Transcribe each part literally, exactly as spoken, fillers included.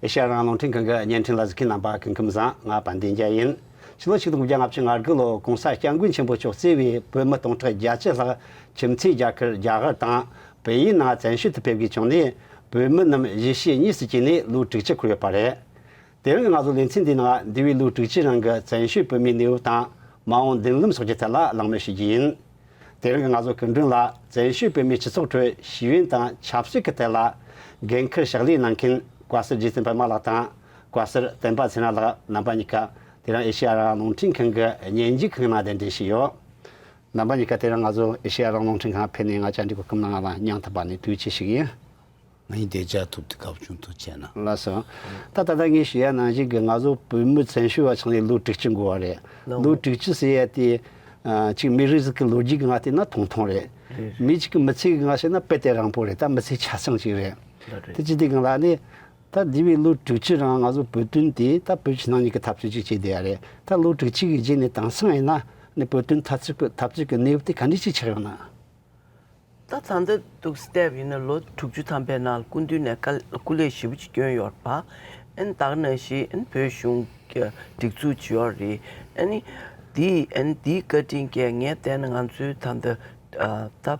ཨེ་ཤེ་ཡ་རང་དབང་རླུང་འཕྲིན་ཁང་གི་བརྙན་འཕྲིན་ལ་གཟིགས་མཁན་རྣམ་པ་སྐུ་ཁམས་བཟང་། ང་དཔལ་ལྡན་རྒྱལ་ཡིན། ཕྱི་ལོ་ཆིག་སྟོང་དགུ་བརྒྱ་ལྔ་བཅུ་ང་དགུ་ལོ་༸གོང་ས་༸སྐྱབས་མགོན་ཆེན་པོ་མཆོག་གཙོས་པའི་བོད་མི་སྟོང་ཕྲག་བརྒྱད་ཅུ་ལྷག་ཁྱིམ་མཚེས་རྒྱ་གར་རྒྱ་གར་དང་བལ་ཡུལ་ནང་བཙན་བྱོལ་དུ་ཕེབས་དགོས་བྱུང་ནས། བོད་མི་རྣམས་གཞིས་བྱེས་གཉིས་སུ་གྱེས་ནས་ལོ་དྲུག་ཅུ་འཁོར་ཡོད་པ་རེད། དེ་རིང་ང་ཚོ་ལེ་ཚན་འདིའི་ནང་འདས་པའི་ལོ་དྲུག་ཅུའི་རིང་གི་བཙན་བྱོལ་བོད་མིའི་གནས་བབ་དང་མ་འོངས་མདུན་ལམ་སོགས་ཀྱི་ཐད་ལ་གླེང་མོལ་ཞུ་རྒྱུ་ཡིན། དེ་རིང་ང་ཚོ་སྐུ་མགྲོན་ལ་བཙན་བྱོལ་བོད་མིའི་སྤྱི་ཚོགས་ཁྲོད་ཤེས་ཡོན་དང་ཆབ་སྲིད་ཀྱི་ཐད་ལ་འགན་འཁུར་ཕྱག་ལས་གནང་མཁན་བཀའ་ཟུར་རྗེ་བཙུན་པད་མ་ལགས་དང་བཀའ་ཟུར་བསྟན་པ་ཚེ་རིང་ལགས། རྣམ་པ་གཉིས་ཀ་དེ་རིང་ཨེ་ཤེ་ཡ་རང་དབང་རླུང་འཕྲིན་ཁང་གི་སྙན་འཇེབས་ཁང་ནང་གདན་འདྲེན་ཞུས་ཡོད། རྣམ་པ་གཉིས་ཀ་དེ་རིང་ང་ཚོ་ཨེ་ཤེ་ཡ་རང་དབང་རླུང་འཕྲིན་ཁང་ཕེབས་ནས་ང་བཅར་འདྲི་གོ་སྐུ་མགྲོན་ལ་མཉམ་དུ་བར་ནས་ཐུགས་རྗེ་ཆེ་ཞུ་གི་ཡིན། ང་ཡིན་བདེ་འཇགས་ཐུབ་དུས་དགའ་བོ་བྱུང་ཐུགས་རྗེ་ཆེ་གནང་། ལགས་སོ། ད་ད་ལྟ་ངས་ཞུ་ཡ་ནང་བཞིན་གྱི་ང་ཚོ་བོད་མི་བཙན་བྱོལ་བ་ཆགས་ནས་ལོ་དྲུག་ཅུ་འགོར་བ་རེད། ལོ་ལོ་དྲུག་ཅུ་ཟེར་ཡ་དེ་ཨ་ཅིག་མི་རིགས་ཟིག་གི་ལོ་རྒྱུས་ཀྱི་ངོས་བལྟས་ན་ཐུང་ཐུང་རེད། རེད་རེད། མི་གཅིག་གི་མི་ཚེ་གི་ངོས་བཤད་ན་དཔེ་དེ་རིང་པོ་རེད། ད་མི་ཚེ་ཆ་ཚང་ཅིག་རེད། ལགས་རེད། དེ་ཅི་སྟེ་གང་ལ་ནི་ད་འདས་པའི་ལོ་དྲུག་ཅུ་རིང་ང་ཚོ་བོད་དོན་དེ་ད་བོད་ཕྱི་ནང་གཉིས་ཀྱི་འཐབ་རྩོད་ཅིག་བྱས་བསྡད་ཡ་རེད། ད་ལོ་དྲུག་ཅུ་གི་རྗེས་ནས་དེང་སང་ཡིན་ན་ནི་བོད་དོན་འཐབ་རྩོད་ཀྱི་འཐབ་རྩོད་ཀྱི་གནས་བབ་དེ་ག་འདྲ་ཅིག་ཆགས་ཡོང་ན། ད་ད་ལྟ་འདུག་སེ་བལྟས་པ་ཡིན་ན་ལོ་དྲུག་ཅུ་ཐམ་པའི་ནང་སྐུ་མདུན་ནས་སྐུ་ལས་ཞེ་པོ་ཅིག་བསྐྱོན་ཡོད་པ། ཨ་ནི་ད་ག་ནང་བཞིན་ཨ་ནི་བོད་གཞུང་གི་སྒྲིག་འཛུགས་ཅིག་ཡོད་རེད། ཨ་ནི་འདི་ཨ་ནི་འདིའི་བཀའ་དྲིན་གྱིས་ངས་བལྟས་ན་ང་ཚོའི་ད་ལྟ་ཨ་ད་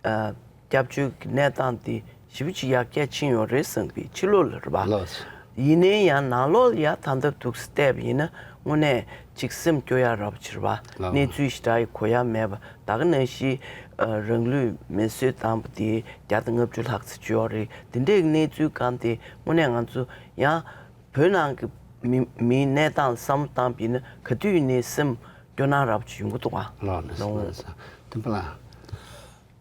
ཨ་སྐྱབས་བཅོལ་གྱི་གནས་སྟངས་འདི་ཞེ་པོ་ཅིག་ཡར་རྒྱས་ཕྱིན་ཡོད་རེད་བསམ་གི། ཕྱི་ལོགས་ལ་རེད་པ། ལགས་སོ། ཡིན་ནའི་ཡང་ནང་ལོགས་ལ་ཡ་ད་ལྟ་འདུག་སེ་བལྟས་པ་ཡིན་ན་དངོས་གནས་ཅིག་སེམས་སྐྱོ་ཡ་རབ་ཅིག་རེད་པ། ལགས། གནས་ཚུལ་ཞེ་དྲག་གི་གོ་ཡ་མེད་པ། ད་ག་ནང་བཞིན་ཨ་རང་ལུས་མེ་གསོད་བཏང་པ་དེ་བརྒྱ་དང་ལྔ་བཅུ་ལྷག་ཙམ་ཅིག་ཡོད་རེད། དེ་འདྲའི་གནས་ཚུལ་སྒང་དེ་དངོས་གནས་ང་ཚོ་ཡང་བོད་ནང་གི་མི་མིའི་གནས་སྟངས་བསམ་བློ་བཏང་པ་ཡིན་ན་ག་དུས་ནས་སེམས་སྐྱོ་སྣང་རབ་ཅིག་ཡོང་གི་འདུག་ག་ལགས་ལགས་ལགས། སོ། སྟོན་པ་ལགས།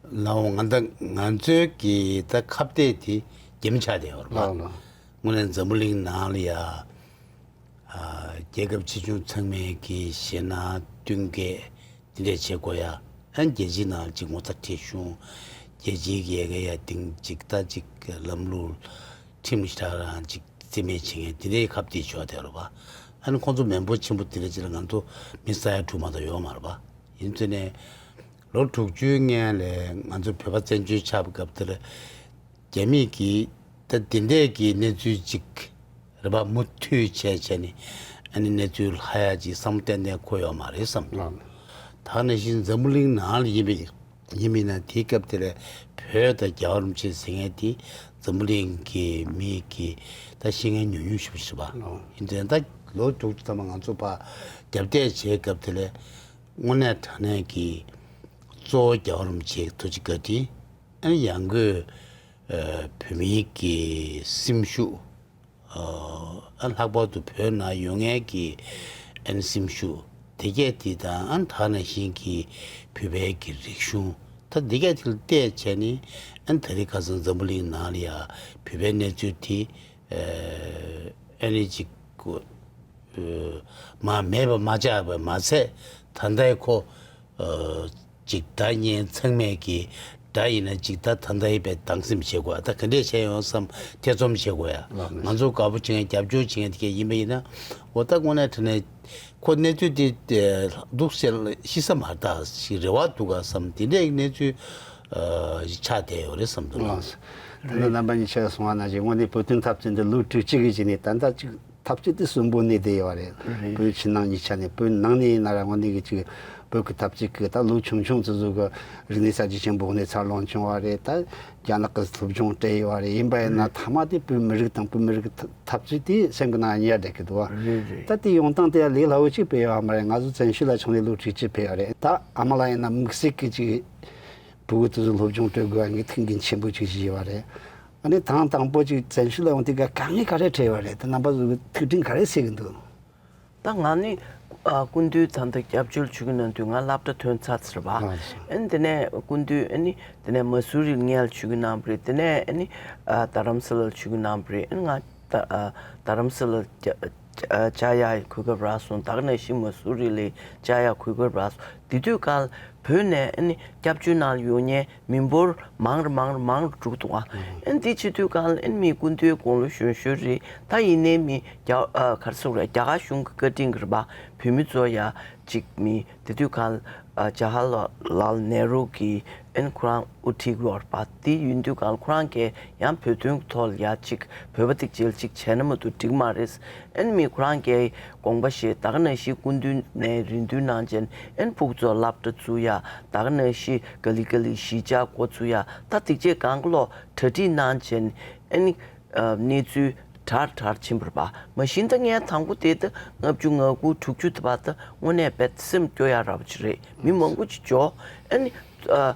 ལའོ། ང་ད་ང་ཚོའི་གི་ད་ཁ་གཏད་དེ་རྒྱ་མི་ཆགས་བསྡད་ཡོད་རེད་པ། ལགས་ལགས། དངོས་གནས་འཛམ་བུ་གླིང་ནང་ལ་ཡ་ཨ་རྒྱལ་ཁབ་ཆེ་ཆུང་ཚང་མས་གི་ཞེད་སྣང་བསྟུན་གས་དེ་འདྲས་བྱེད་དགོས་ཡ། ཨ་རྒྱལ་སྤྱིའི་ནང་ལ་ཅིག་ངོ་ཚ་ཁྲེལ་གཞུང་། རྒྱལ་སྤྱིའི་ཡ་གི་ཡ་དེང་ཅིག་ད་ཅིག་ལམ་ལུགས་ཁྲིམས་ཞེ་དྲག་རང་ཅིག་རྩིས་མེད་བྱེད་མཁན་དེ་འདྲའི་ཁ་གཏད་བྱས་བསྡད་ཡོད་རེད་པ། ཨ་ནི་ཁོང་ཚོ་མི་འབོར་ཆེན་པོ་དེ་འདྲ་ཅིག་ལ་ང་ཚོ་མི་ས་ཡ་དྲུག་མ་གཏོགས་ཡོད་མ་རེད་པ། ཡིན་ཚེ་ནས་ལོ་དྲུག་ཅུའི་སྔོན་ལ་ང་ཚོ་བོད་པ་བཙན་བྱོལ་ཆགས་པའི་སྐབས་དེར་རྒྱ་མིས་ཀྱིས་ད་འདི་འདྲས་ཀྱི་གནས་ཚུལ་ཅིག་རེད་པ། མུ་མཐུད་བྱས་བྱས་ནས་ཨ་ནི་གནས་ཚུལ་ལྷག་ཡ་ཅིག་བསམ་བློ་གཏན་གཏན་འཁོར་ཡོད་མ་རེད་བསམ་འདུག་ལགས། ད་ག་ནང་བཞིན་འཛམ་བུ་གླིང་ནང་ལ་ཡིན་པའི་ཡིན་མིན་ན་དེའི་སྐབས་དེ་ལ་བོད་དང་རྒྱལ་བ་རིན་པོ་ཆེ་ཟེར་མཁན་དེ་འཛམ་བུ་གླིང་གི་མི་གི་ད་ཤེས་མཁན་ཉུང་ཉུང་ཞིག་རེད་པ། ལགས། ཡིན་ཙང་ད་ལོ་དྲུག་ཅུ་ཐམ་པ་ང་ཚོ་ཕར་རྒྱབ་གཏད་བྱས་སྐབས་དེ་ལ་དངོས་གནས་དྲང་གནས་ཀྱི་གཙོ་བོ་རྒྱལ་བ་རིན་པོ་ཆེའི་ཐུགས་རྗེ་བཀའ་དྲིན། ཨ་ནི་ཡང་སྒོས་ཨ་བོད་མིའི་གི་སེམས་ཤུགས། ཨ་ལྷག་པར་དུ་བོད་ནང་ཡོད་མཁན་གྱི་ཨ་ནི་སེམས་ཤུགས་དེ་གས་དེ་དང་། ཨ་ནི་ད་ག་ནང་བཞིན་གྱི་བོད་པའི་གི་རིག་གཞུང་ད་འདི་གས་དེ་ལ་བལྟས་བྱས་ནས། ཨ་ནི་ད་རེས་ཁ་སང་འཛམ་བུ་གླིང་ནང་ལ་ཡ་བོད་པའི་གནས་ཚུལ་དེ་ཨ་ནི་ཅིག་མ་མེད་པ་མ་ཆགས་པ་མ་ཚད་ད་ལྟའི་ཁོ། ཅིག་ད་ངས་ཚང་མས་ཀྱི་ད་ཡིན་ན་ཅིག་ད་ད་ལྟ་ཡིན་པའི་སྡང་སེམས་བྱེད་དགོས། ད་ག་འདྲས་བྱས་ཡོང་བསམ་ཐེ་ཚོམ་བྱེད་དགོས་ཡ། ལགས་ལགས། ང་ཚོ་དགའ་པོ་བྱེད་མཁན་རྒྱབ་སྐྱོར་བྱེད་མཁན་དེ་གས་ཡིན་པ་ཡིན་ན། འོ་ད་དངོས་གནས་དྲང་གནས་ཁོ་གནས་ཚུལ་དེ་འདུག་སེ་ཤི་ས་མ་རེད་ད་ཞིག་རེ་བ་འདུག་ག་བསམ་དེ་འདྲས་གནས་ཚུལ་ཆགས་བསྡད་ཡོད་རེད་བསམ་འདུག་ལགས། ད་ལྟ་རྣམ་པ་གཉིས་ཆ་གསུང་བ་ནང་བཞིན་དངོས་གནས་བོད་དོན་འཐབ་རྩོད་འདི་ལོ་དྲུག་ཅུ་གི་རྗེས་ནས་ད་ལྟ་ཅིག་འཐབ་རྩོད་དེ་གསོན་པོ་གནས་བསྡད་ཡོད་རེད། རེད། བོད་ཕྱི་ནང་གཉིས་ཆ་ནས། བོད་ནང་ནས་ཡིན་ན་ར་དངོས་གནས་ཀྱི་ཅིག་བོད་ཀྱི་འཐབ་རྩོད་ཀྱི་ད་ལོ་ཆུང་ཆུང་ཙི་ཙི་གི་རིག་གནས་གསར་བརྗེ་ཆེན་པོ་ནས་འཚར་ལོངས་བྱུང་བ་རེད། ད་རྒྱ་ནག་གི་སློབ་སྦྱོང་སྤྲད་ཡོད་རེད། ཡིན་པ་ཡིན་ན་ཐ་མ་དེ་བོད་མི་རིགས་དང་བོད་མི་རིགས་ཀྱི་འཐབ་རྩོད་དེ་སེམས་ཀྱི་ནང་ཉར་བསྡད་ཀྱི་འདུག་བ། རེད་རེད། ད་དེ་ཡོང་སྟངས་དེ་ལས་སླ་བོ་ཅིག་ཕེབས་ཡོད་མ་རེད། ང་ཚོ་བཙན་བྱོལ་ལ་བྱུང་ནས་ལོ་དྲུག་ཅུ་ཕེབས་ཡོད་རེད། ད་ཨ་མ་ལགས་ཡིན་ན་དམིགས་བསལ་གྱི་ཅིག་ཕྲུ་གུ་དེ་ཚོ་སློབ་སྦྱོང་སྤྲོད་དགོས་པ་ངས་ཐུགས་འགན་ཆེན་པོ་ཅིག་བཞེས་པ་རེད། ཨ་ནི་དང་དང་པོ་ཅིག་བཙན་བྱོལ་ལ་ཡོང་དུས་ཀ་དཀའ་ངལ་ག་རེ་འཕྲད་ཡོད་རེད། ད་རྣམ་པ་ཚོ་གི་ཐུགས་དྲན་ག་རེ་སད་ཀྱི་འདུག་ད་ང་ནི་ཨ་སྐུ་མདུན་ད་ལྟ་སྐྱབས་བཅོལ་ཆོས་རྒྱུགས་གནང་དུས་ང་སློབ་གྲྭ་ཐོན་ཚར་ཚར་བ། ཨ་ནི་དེ་ནས་སྐུ་མདུན་ཨ་ནི་དེ་ནས་མ་སུ་རི་ལ་སྔོན་ལ་ཆོས་རྒྱུགས་གནང་བ་རེད། དེ་ནས་ཨ་ནི་ཨ་རྡ་རམ་ས་ལར་ཆོས་རྒྱུགས་གནང་བ་རེད། ཨ་ནི་ང་ད་ཨ་རྡ་རམ་ས་ལར་བཅར་ཡག་གོ་སྐབས་རག་སོང་། ད་ག་ནང་བཞིན་མ་སུ་རི་ལ་བཅར་ཡག་གོ་སྐབས་རག་སོང་། དེ་དུས་སྐབས་ བོད་ནས་ཨ་ནི་སྐྱབས་བཅོལ་ནང་ཡོང་མཁན་མི་འབོར་མང་རུ་མང་རུ་མང་རུ་འགྲོ་གི་འདུག་ཨ། ཨ་ནི་འདི་བྱེད་དུས་གང་ལ་ཨ་ནི་མི་སྐུ་མདུན་དགུང་ལོ་གཞོན་ཤོས་རེད། ད་ཡིན་ནའི་མི་རྒྱ་ཨ་ག་རེ་ཟེར་དགོས་རེད། རྒྱ་གར་གཞུང་གི་བཀའ་དྲིན་གྱིས་རེད་པ། བོད་མི་ཚོ་ཡ་གཅིག་མི་དེ་དུས་གང་ལ་ཨ་ཇ་ཧར་ལ་ལལ་ནེ་རུ་གིས་ཨ་ནི་ཁོ་རང་དབུ་ཁྲིད་ཀྱི་ཡོད་རེད་པ། དེ་ཡིན་དུས་གང་ལ་ཁོ་རང་གིས་ཡང་བོད་དོན་གྱི་ཐོག་ལ་ཡ་གཅིག་བོད་པ་དེ་རྗེས་ལ་གཅིག་བྱས་ན་མ་གཏོགས་འགྲིག་མ་རེད། ཨ་ནི་མི་ཁོ་རང་གིས་དགོངས་པ་བཞེས། ད་ག་ནང་བཞིན་སྐུ་མདུན་ནས་རེ་འདུན་གནང་བྱས་ཨ་ནི་ཕྲུ་གུ་ཚོར་སློབ་གྲྭ་བཙུགས་ཡ། ད་ག་ནང་བཞིན་ག་ལེ་ག་ལེ་གཞིས་ཆགས་འགོ་ཚུགས་ཡ། ད་དེ་རྗེས་གང་ག་ལོག་གྲ་སྒྲིག་གནང་བྱས་ཨ་ནི་ཨ་གནས་ཚུལ་དྲག་དྲག་ཕྱིན་པ་རེད་པ། མ་གཞི་ད་ངས་དང་པོ་དེ་ད་ལྔ་བཅུ་ང་དགུ་དྲུག་ཅུ་དེ་བར་ད་དངོས་གནས་རྦད་སེམས་སྐྱོ་ཡ་འདྲ་པོ་ཅིག་རེད། མི་མང་པོ་ཅིག་འབྱོར་ཨ་ནི་ཨ་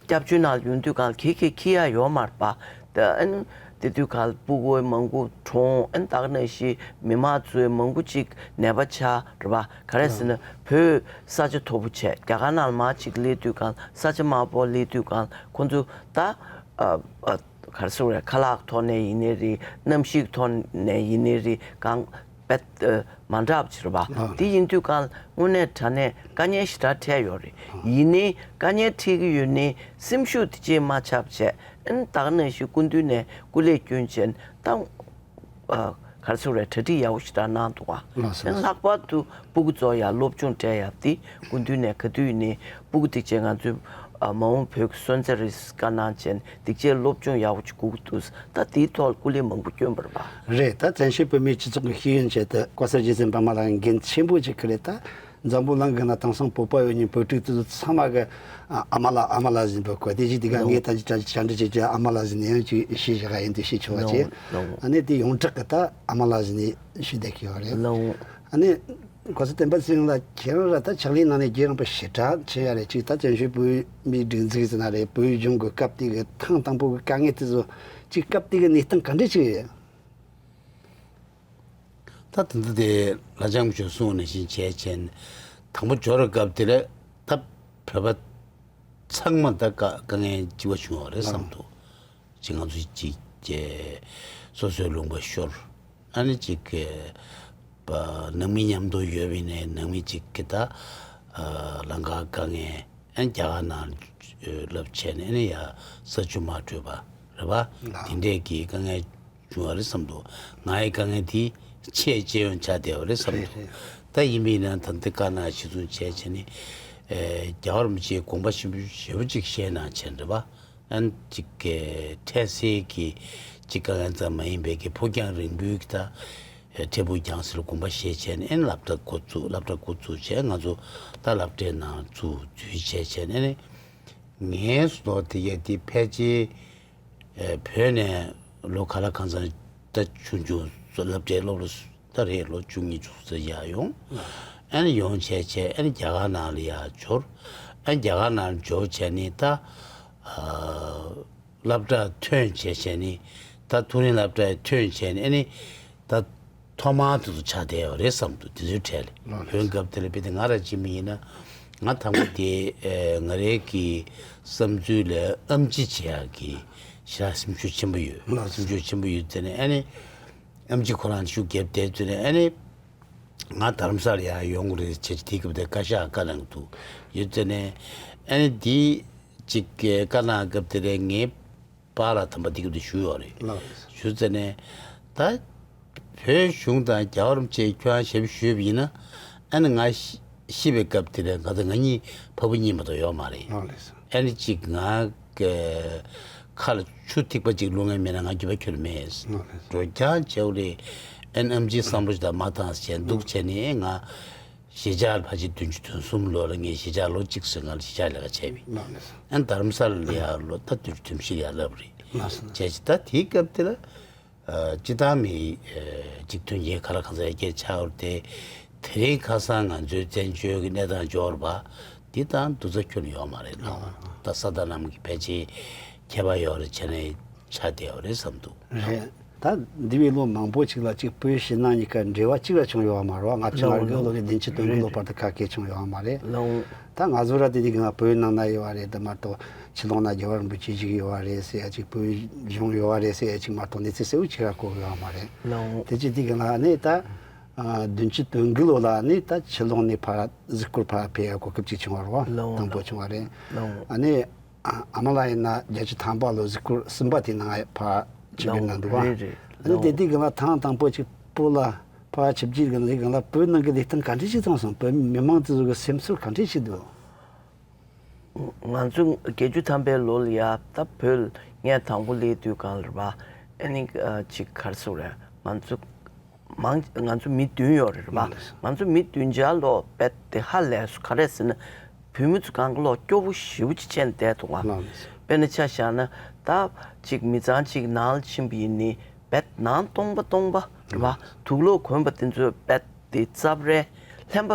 སྐྱབས་བཅོལ་ནང་ཡོང་དུས་གང་ལ་གད་གད་འཁྱེར་ཡ་ཡོད་མ་རེད་པ། ད་ཨ་ནི་དེ་དུས་གང་ལ་སྤུ་གུ་མང་པོ་གྲོངས། ཨ་ནི་ད་ག་ནང་བཞིན་མི་མང་ཚོའི་མང་པོ་ཅིག་ནད་པ་ཆགས་རེད་པ། ག་རེ་ཟེར་ན་བོད་ས་ཆ་མཐོ་པོ་བྱས། རྒྱ་གར་ནང་ལ་མར་ཅིག་སླེབས་དུས་གང་ལ་ས་ཆ་དམའ་པོ་སླེབས་དུས་གང་ལ་ཁོང་ཚོ་ད་ཨ་ཨ་ག་རེ་ཟེར་དགོས་རེད། ཁ་ལག་ཐོག་ནས་ཡིན་ནའི་རེད། གནམ་གཤིས་ཐོག་ནས་ཡིན་ནའི་རེད། གང་རྦད་མ་འདྲ་བ་ཅིག་རེད་པ། ཨ་དེ་ཡིན་དུས་གང་ལ་དངོས་གནས་དྲང་གནས་དཀའ་ངལ་ཞེ་དྲག་འཕྲད་ཡོད་རེད། ཡིན་ནའི་དཀའ་ངལ་འཕྲད་ཀྱི་ཡོད་ནའི་སེམས་ཤུགས་དེ་ཅིག་མ་ཆག་བྱས། ཨ་ནི་ད་ག་ནང་བཞིན་སྐུ་མདུན་ནས་སྐུ་ལས་བསྐྱོན་བྱས་ད་ཨ་ག་རེ་ཟེར་དགོས་རེད། གྲ་སྒྲིག་ཡག་པོ་ཞེ་དྲག་གནང་འདུག་ག་ལགས་སོ། ཨ་ནི་ལྷག་པར་དུ་སྤུ་གུ་ཚོ་ཡ་སློབ་སྦྱོང་སྤྲད་ཡ་དེ་སྐུ་མདུན་ནས་ག་དུས་ཡིན་ནའི་སྤུ་གུ་དེ་ཅིག་ང་ཚོའི་ཨ་མ་འོངས་བོད་ཀྱི་སོན་རྩ་རེད། བཀའ་གནང་བྱས་དེ་ཅིག་སློབ་སྦྱོང་ཡག་པོ་ཅིག་དགོས་ཀྱི་འདུག་ད་དེའི་ཐོག་ལ་སྐུ་ལས་མང་པོ་བསྐྱོན་པ་རེད་པ། རེད། ད་བཙན་བྱོལ་བོད་མིའི་སྤྱི་ཚོགས་ཀྱི་ཤེས་ཡོན་ཆེད་དུ་ལྐོག་ཟ་རྗེ་བཙུན་པདྨ་ལགས་འགན་ཆེན་པོ་ཅིག་ཁུར་རེད། ད་འཛམ་བུ་གླིང་གི་ནང་དེང་སང་བོད་པ་ཡོད་མཁན་བོད་ཕྲུག་དེ་ཚོ་ཚང་མ་གི་ཨ་ཨ་མ་ལགས་ཨ་མ་ལགས་ཟེར་འབོད་གོ། དེ་བཞིན་དེ་ག་ངས་ད་ཅི་བྱ་འདྲི་བྱེད་ཀྱི་ཨ་མ་ལགས་ཟེར་ནས་ཡང་ཅིག་ཞུས་བཞག་ཡིན་དུས་ཞུས་ཆོག་པ་བྱས། ལགས་འོང་། ཨ་ནི་དེ་ཡོངས་གྲགས་ཀྱི་ད་ཨ་མ་ལགས་ཟེར་ནས་ཞུས་བསྡད་ཀྱི་ཡོད་རེད། ལགས་འོང་། ཨ་ནི་གོང་ས་སྤེན་པ་ཚེ་རིང་ལགས་ཁྱེད་རང་ར་ད་ཕྱག་ལས་གནང་ནས་རྒྱུན་རིང་པོ་ཞེ་དྲག་བྱས་ཡ་རེད། ཅིག་ད་བཙན་བྱོལ་བོད་མིའི་སྒྲིག་འཛུགས་ཟེར་ན་རེད། བོད་གཞུང་གི་སྐབས་དེ་གི་ཐེངས་དང་པོ་གི་དཀའ་ངལ་དེ་ཚོ་ཅིག་སྐབས་དེ་གི་གནས་སྟངས་ག་འདྲ་ཅིག་རེད། ད་དེ་འདི་དེ་ལྷ་ལྕམ་མཆོག་གསུངས་ནང་བཞིན་བྱས་བྱས་ནས་དང་པོ་འབྱོར་བའི་སྐབས་དེ་ལ་ད་བོད་པ་ཚང་མ་ད་དཀའ་དཀའ་ངལ་ལྕི་བ་བྱུང་བ་རེད་བསམ་འདུག་ཅིག་ང་ཚོ་ཅིག་གི་སོ་སོའི་ལུང་པ་ཤོར། ཨ་ནི་ཅིག་གི་པ་ནང་མི་མཉམ་དུ་ཡོད་པའི་ནས་ནང་མི་ཅིག་གི་ད་ལང་ཀ་དཀའ་ངལ། ཨ་ནི་རྒྱ་གར་ནང་ལབ་བྱས་ནས་ཨ་ནི་ཡ་ས་ཆུ་མ་འཕྲོད་པ་རེད་པ། དེ་འདྲས་ཀྱི་དཀའ་ངལ་བྱུང་བ་རེད་བསམ་འདུག་ང་ཡི་དཀའ་ངལ་དེ་ཆེས་ཆེ་ཡོང་ཆགས་བསྡད་པ་རེད་བསམ་འདུག་ད་ཡིན་པས་ན་ད་འདི་དཀར་ནག་གཞི་བཟུང་བྱས་བྱས་ནས་ཨེ་རྒྱལ་བ་རིན་པོ་ཆེའི་དགོངས་པ་ཞིབ་ཞེ་པོ་ཅིག་བཞེས་གནང་བྱས་རེད་པ། ཨ་ནི་ཅིག་གི་འཕྲལ་སེལ་གྱི་ཅིག་དཀའ་ངལ་ཙམ་མ་ཡིན་པའི་གི་ཕུགས་རྒྱང་རིང་པོའི་གི་ད་ཨེ་འཕྲལ་ཕུགས་རྒྱང་སེལ་དགོངས་པ་བཞེས་བྱས་ནས་ཨ་ནི་སློབ་གྲྭ་འགོ་བཙུགས། སློབ་གྲྭ་འགོ་བཙུགས་བྱས་ང་ཚོ་ད་སློབ་གྲྭའི་ནང་བཙུགས་འཛུལ་བྱས་བྱས་ནས་ཨ་ནི་ངའི་བཟོ་དེ་ཡ་དེ་ཕལ་ཆེར་ཨེ་བོད་ནས་ལོ་ག་ལ་གང་འཚམ་ད་ཆུང་ཆུང་སློབ་གྲྭའི་སློབ་ལོ་ད་རེད། ལོ་བཅུ་གཉིས་བཅུ་གསུམ་ཡར་ཡོང་། ཨ་ནི་ཡོང་བྱས་བྱས་ཨ་ནི་རྒྱ་གར་ནང་ལ་ཡར་འབྱོར། ཨ་ནི་རྒྱ་གར་ནང་ལ་འབྱོར་བྱས་ནི་ད་ཨ་སློབ་གྲྭ་ཐོན་བྱས་བྱས་ནི་ད་མཐོ་རིམ་སློབ་གྲྭ་ཐོན་བྱས་ནི་ཨ་ནི་ད་ཐོག་མར་དེ་ཚོ་ཆགས་བསྡད་ཡོད་རེད་བསམ་འདུག་དེ་ཚོའི་གྲས་ལ་ལགས་རེད། བོད་སྐབས་དེ་ལ་དཔེ་དེ་ང་རང་ཅིག་མི་ཡིན་ན་ང་དང་པོ་དེ་ཨེ་ང་རའི་གི་བསམ་ཚུལ་ལ་ཨེམ་ཆི་བྱེད་ཡག་གི་ཞེ་དྲག་སེམས་ཤུགས་ཆེན་པོ་ཡོད། ལགས་སེམས་ཤུགས་ཆེན་པོ་ཡོད་དེ་ནས་ཨ་ནི་ཨེམ་ཆི་ཁོ་རང་ཤུགས་རྒྱབ་བསྡད་དུས་ནས་ཨ་ནི་ང་རྡ་རམ་ས་ལ་ཡར་ཡོང་གི་རེད་བྱས་དེ་སྐབས་དེ་བཀའ་ཤག་བཀའ་གནང་འདུག་ཡོད་དེ་ནས་ཨ་ནི་དེ་ཅིག་གི་བཀའ་གནང་སྐབས་དེ་ལ་ངའི་པཱ་ལགས་དམ་པ་འདི་ག་དུས་ཞུ་ཡོད་རེད། ལགས་རེད། ཞུ་ཚེ་ནས་ད་བོད་གཞུང་དང་རྒྱལ་བ་རིན་པོ་ཆེ་ཁྱོད་རང་ཞབས་ཞུས་པ་ཡིན་ན་ཨ་ནི་ང་ཤི་ཤི་བའི་སྐབས་དེ་ལ་ང་དང་ང་གཉིས་ཕ་བུ་གཉིས་མ་གཏོགས་ཡོད་མ་རེད། ལགས་རེད། ཨ་ནི་གཅིག་ང་གི་ཁ་ལ་ཆུ་ཐིགས་པ་གཅིག་བླུག་མཁན་མེད་ན་ང་རྒྱུད་པ་ཁྱོན་མེད། ལགས་རེད། འགྲོ་རྐྱང་བྱེད་དགོས་རེད། ཨ་ནི་ཨེམ་ཆིའི་བསམ་བློ་ཞིག་དང་མ་བཏང་ཟེར་འདུག་བྱས་ནས་ང་གཞིས་ཆགས་ལ་ཕལ་ཆེར་བདུན་ཅུ་དོན་གསུམ་ལོ་ལ་ངས་གཞིས་ཆགས་ལོ་གཅིག་ཙམ་ང་ལ་གཞིས་ཆགས་ལས་ཀ་བྱས་པས། ལགས་རེད། ཨ་ནི་རྡ་རམ་ས་ལ་ལ་ཡ་ལོ་ད་བདུན་ཅུ་དོན་བཞི་ལ་ཡ་ལབ་རེད། ལགས་རེད། བྱས་ཙང་ད་དེའི་སྐབས་དེ་ལ་ཨ་སྤྱི་བཏང་མི་ཨ་ཅིག་མཐུན་རྐྱེན་ག་ལ་གང་འཚམ་ཡར་རྒྱས་ཆགས་ཡོད་རེད་དེ། དེ་རིང་ཁ་སང་ང་ཚོའི་བཙན་བྱོལ་གྱི་གནས་སྟངས་འབྱོར་བ་འདི་དང་སྡུག་ཚ་ཁྱོན་ཡོད་མ་རེད་ལགས། ད་ས་དང་གནམ་གྱི་ཕལ་ཆེར་ཁྱད་པར་ཡོད་རེད་བྱས་ནས་ཆགས་བསྡད་ཡོད་རེད་བསམ་འདུག་རེད། ད་འདས་པའི་ལོ་མང་པོ་ཅིག་ལ་ཅིག་བོད་ཕྱི་ནང་གཉིས་ཀ་འབྲེལ་བ་གཅིག་ལ་བྱུང་ཡོད་མ་རེད་བ། ལྔ་བཅུ་ང་དགུ་ལོ་ནས་བདུན་ཅུ་དོན་དགུ་ལོ་བར་དུ་ཁ་སྐད་བྱུང་ཡོད་མ་རེད། ལགས་འོང་། ད་ང་ཚོ་ར་དེ་དུས་ང་བོད་ནང་ན་ཡོད་བ་རེད། དེ་མ་གཏོགས་ཕྱི་ལོགས་ན་རྒྱལ་བ་རིན་པོ་ཆེ་ཞིག་ཡོད་བ་རེད་ཟེར་ཡ་ཅིག་བོད་གཞུང་ཡོད་བ་རེད་ཟེར་ཡ་ཅིག་མ་གཏོགས་གནས་ཚུལ་གསལ་བོ་ཅིག་ར་གོ་ཡོད་མ་རེད། ལགས་འོང་། དེ་ཅི་དུས་ང་ལ་ནི་ད་ ཨ་བདུན་ཅུ་དོན་དགུ་ལོ་ལ་ནི་ད་ཕྱི་ལོགས་ནས་ཕར་གཟིགས་སྐོར་ཕར་ཕེབས་ཡ་གོ་སྐབས་ཅིག་བྱུང་བ་རེད་བ། ལོ་དང་པོ་བྱུང་བ་རེད། ལོ་ཨ་ནི་ཨ་ཨ་མ་ལགས་ཡིན་ན་བརྒྱད་ཅུ་ཐམ་པ་ལོ་གཟིགས་སྐོར་གསུམ་པ་དེ་ནང་ཕར་ཆིབས་བསྒྱུར་གནང་འདུག་བ། རེད་རེད། ཨ་ནི་ལོ་དེ་དུས་སྒང་ལ་ཐེངས་དང་པོ་ཅིག་སྤོ་ལགས་ཕར་ཆིབས་བསྒྱུར་གནང་དུས་སྒང་ལ་བོད་ནང་གི་ལས་སྟངས་ག་འདྲ་ཞིག་བཏང་སོང་། བོད་མི་མང་དེ་ཚོ་གི་སེམས་ཚོར་ག་འདྲ་ཞིག་འདུག། ང་ཚོ་བརྒྱད་ཅུ་ཐམ་པའི་ལོ་ལ་ཡ་ད་བོད་ངས་དང་པོ་སླེབས་དུས་སྒང་ལ་རེད་བ། ཨ་ནི་ཨ་ཅིག་ག་རེ་ཟེར་དགོས་རེད། ང་ཚོ་མང་ང་ཚོ་མི་བདུན་ཡོད་རེད་བ། ལགས་སོ། ང་ཚོ་མི་བདུན་ཆར་ལོ་རྦད་དེ་ཧ་ལས་སོང་། ག་རེ་ཟེར་ན་བོད་མི་ཚོ་གང་ག་ལོག་སྐྱོ་བོ་ཞེ་པོ་ཅིག་བྱས་ནས་བསྡད་འདུག་ག། ལགས་སོ། དཔེར་ན་ཆ་བཞག་ན་ད་ཅིག་མི་ཚང་ཅིག་ནང་ལ་ཕྱིན་པ་ཡིན་ནའི་རྦད་ནང་སྟོང་པ་སྟོང་པ་རེད་བ། ལགས་སོ། དུག་ལོག་གོན་པ་དེ་ཚོ་རྦད་དེ་ཙབ་རལ་ལྷན་པ་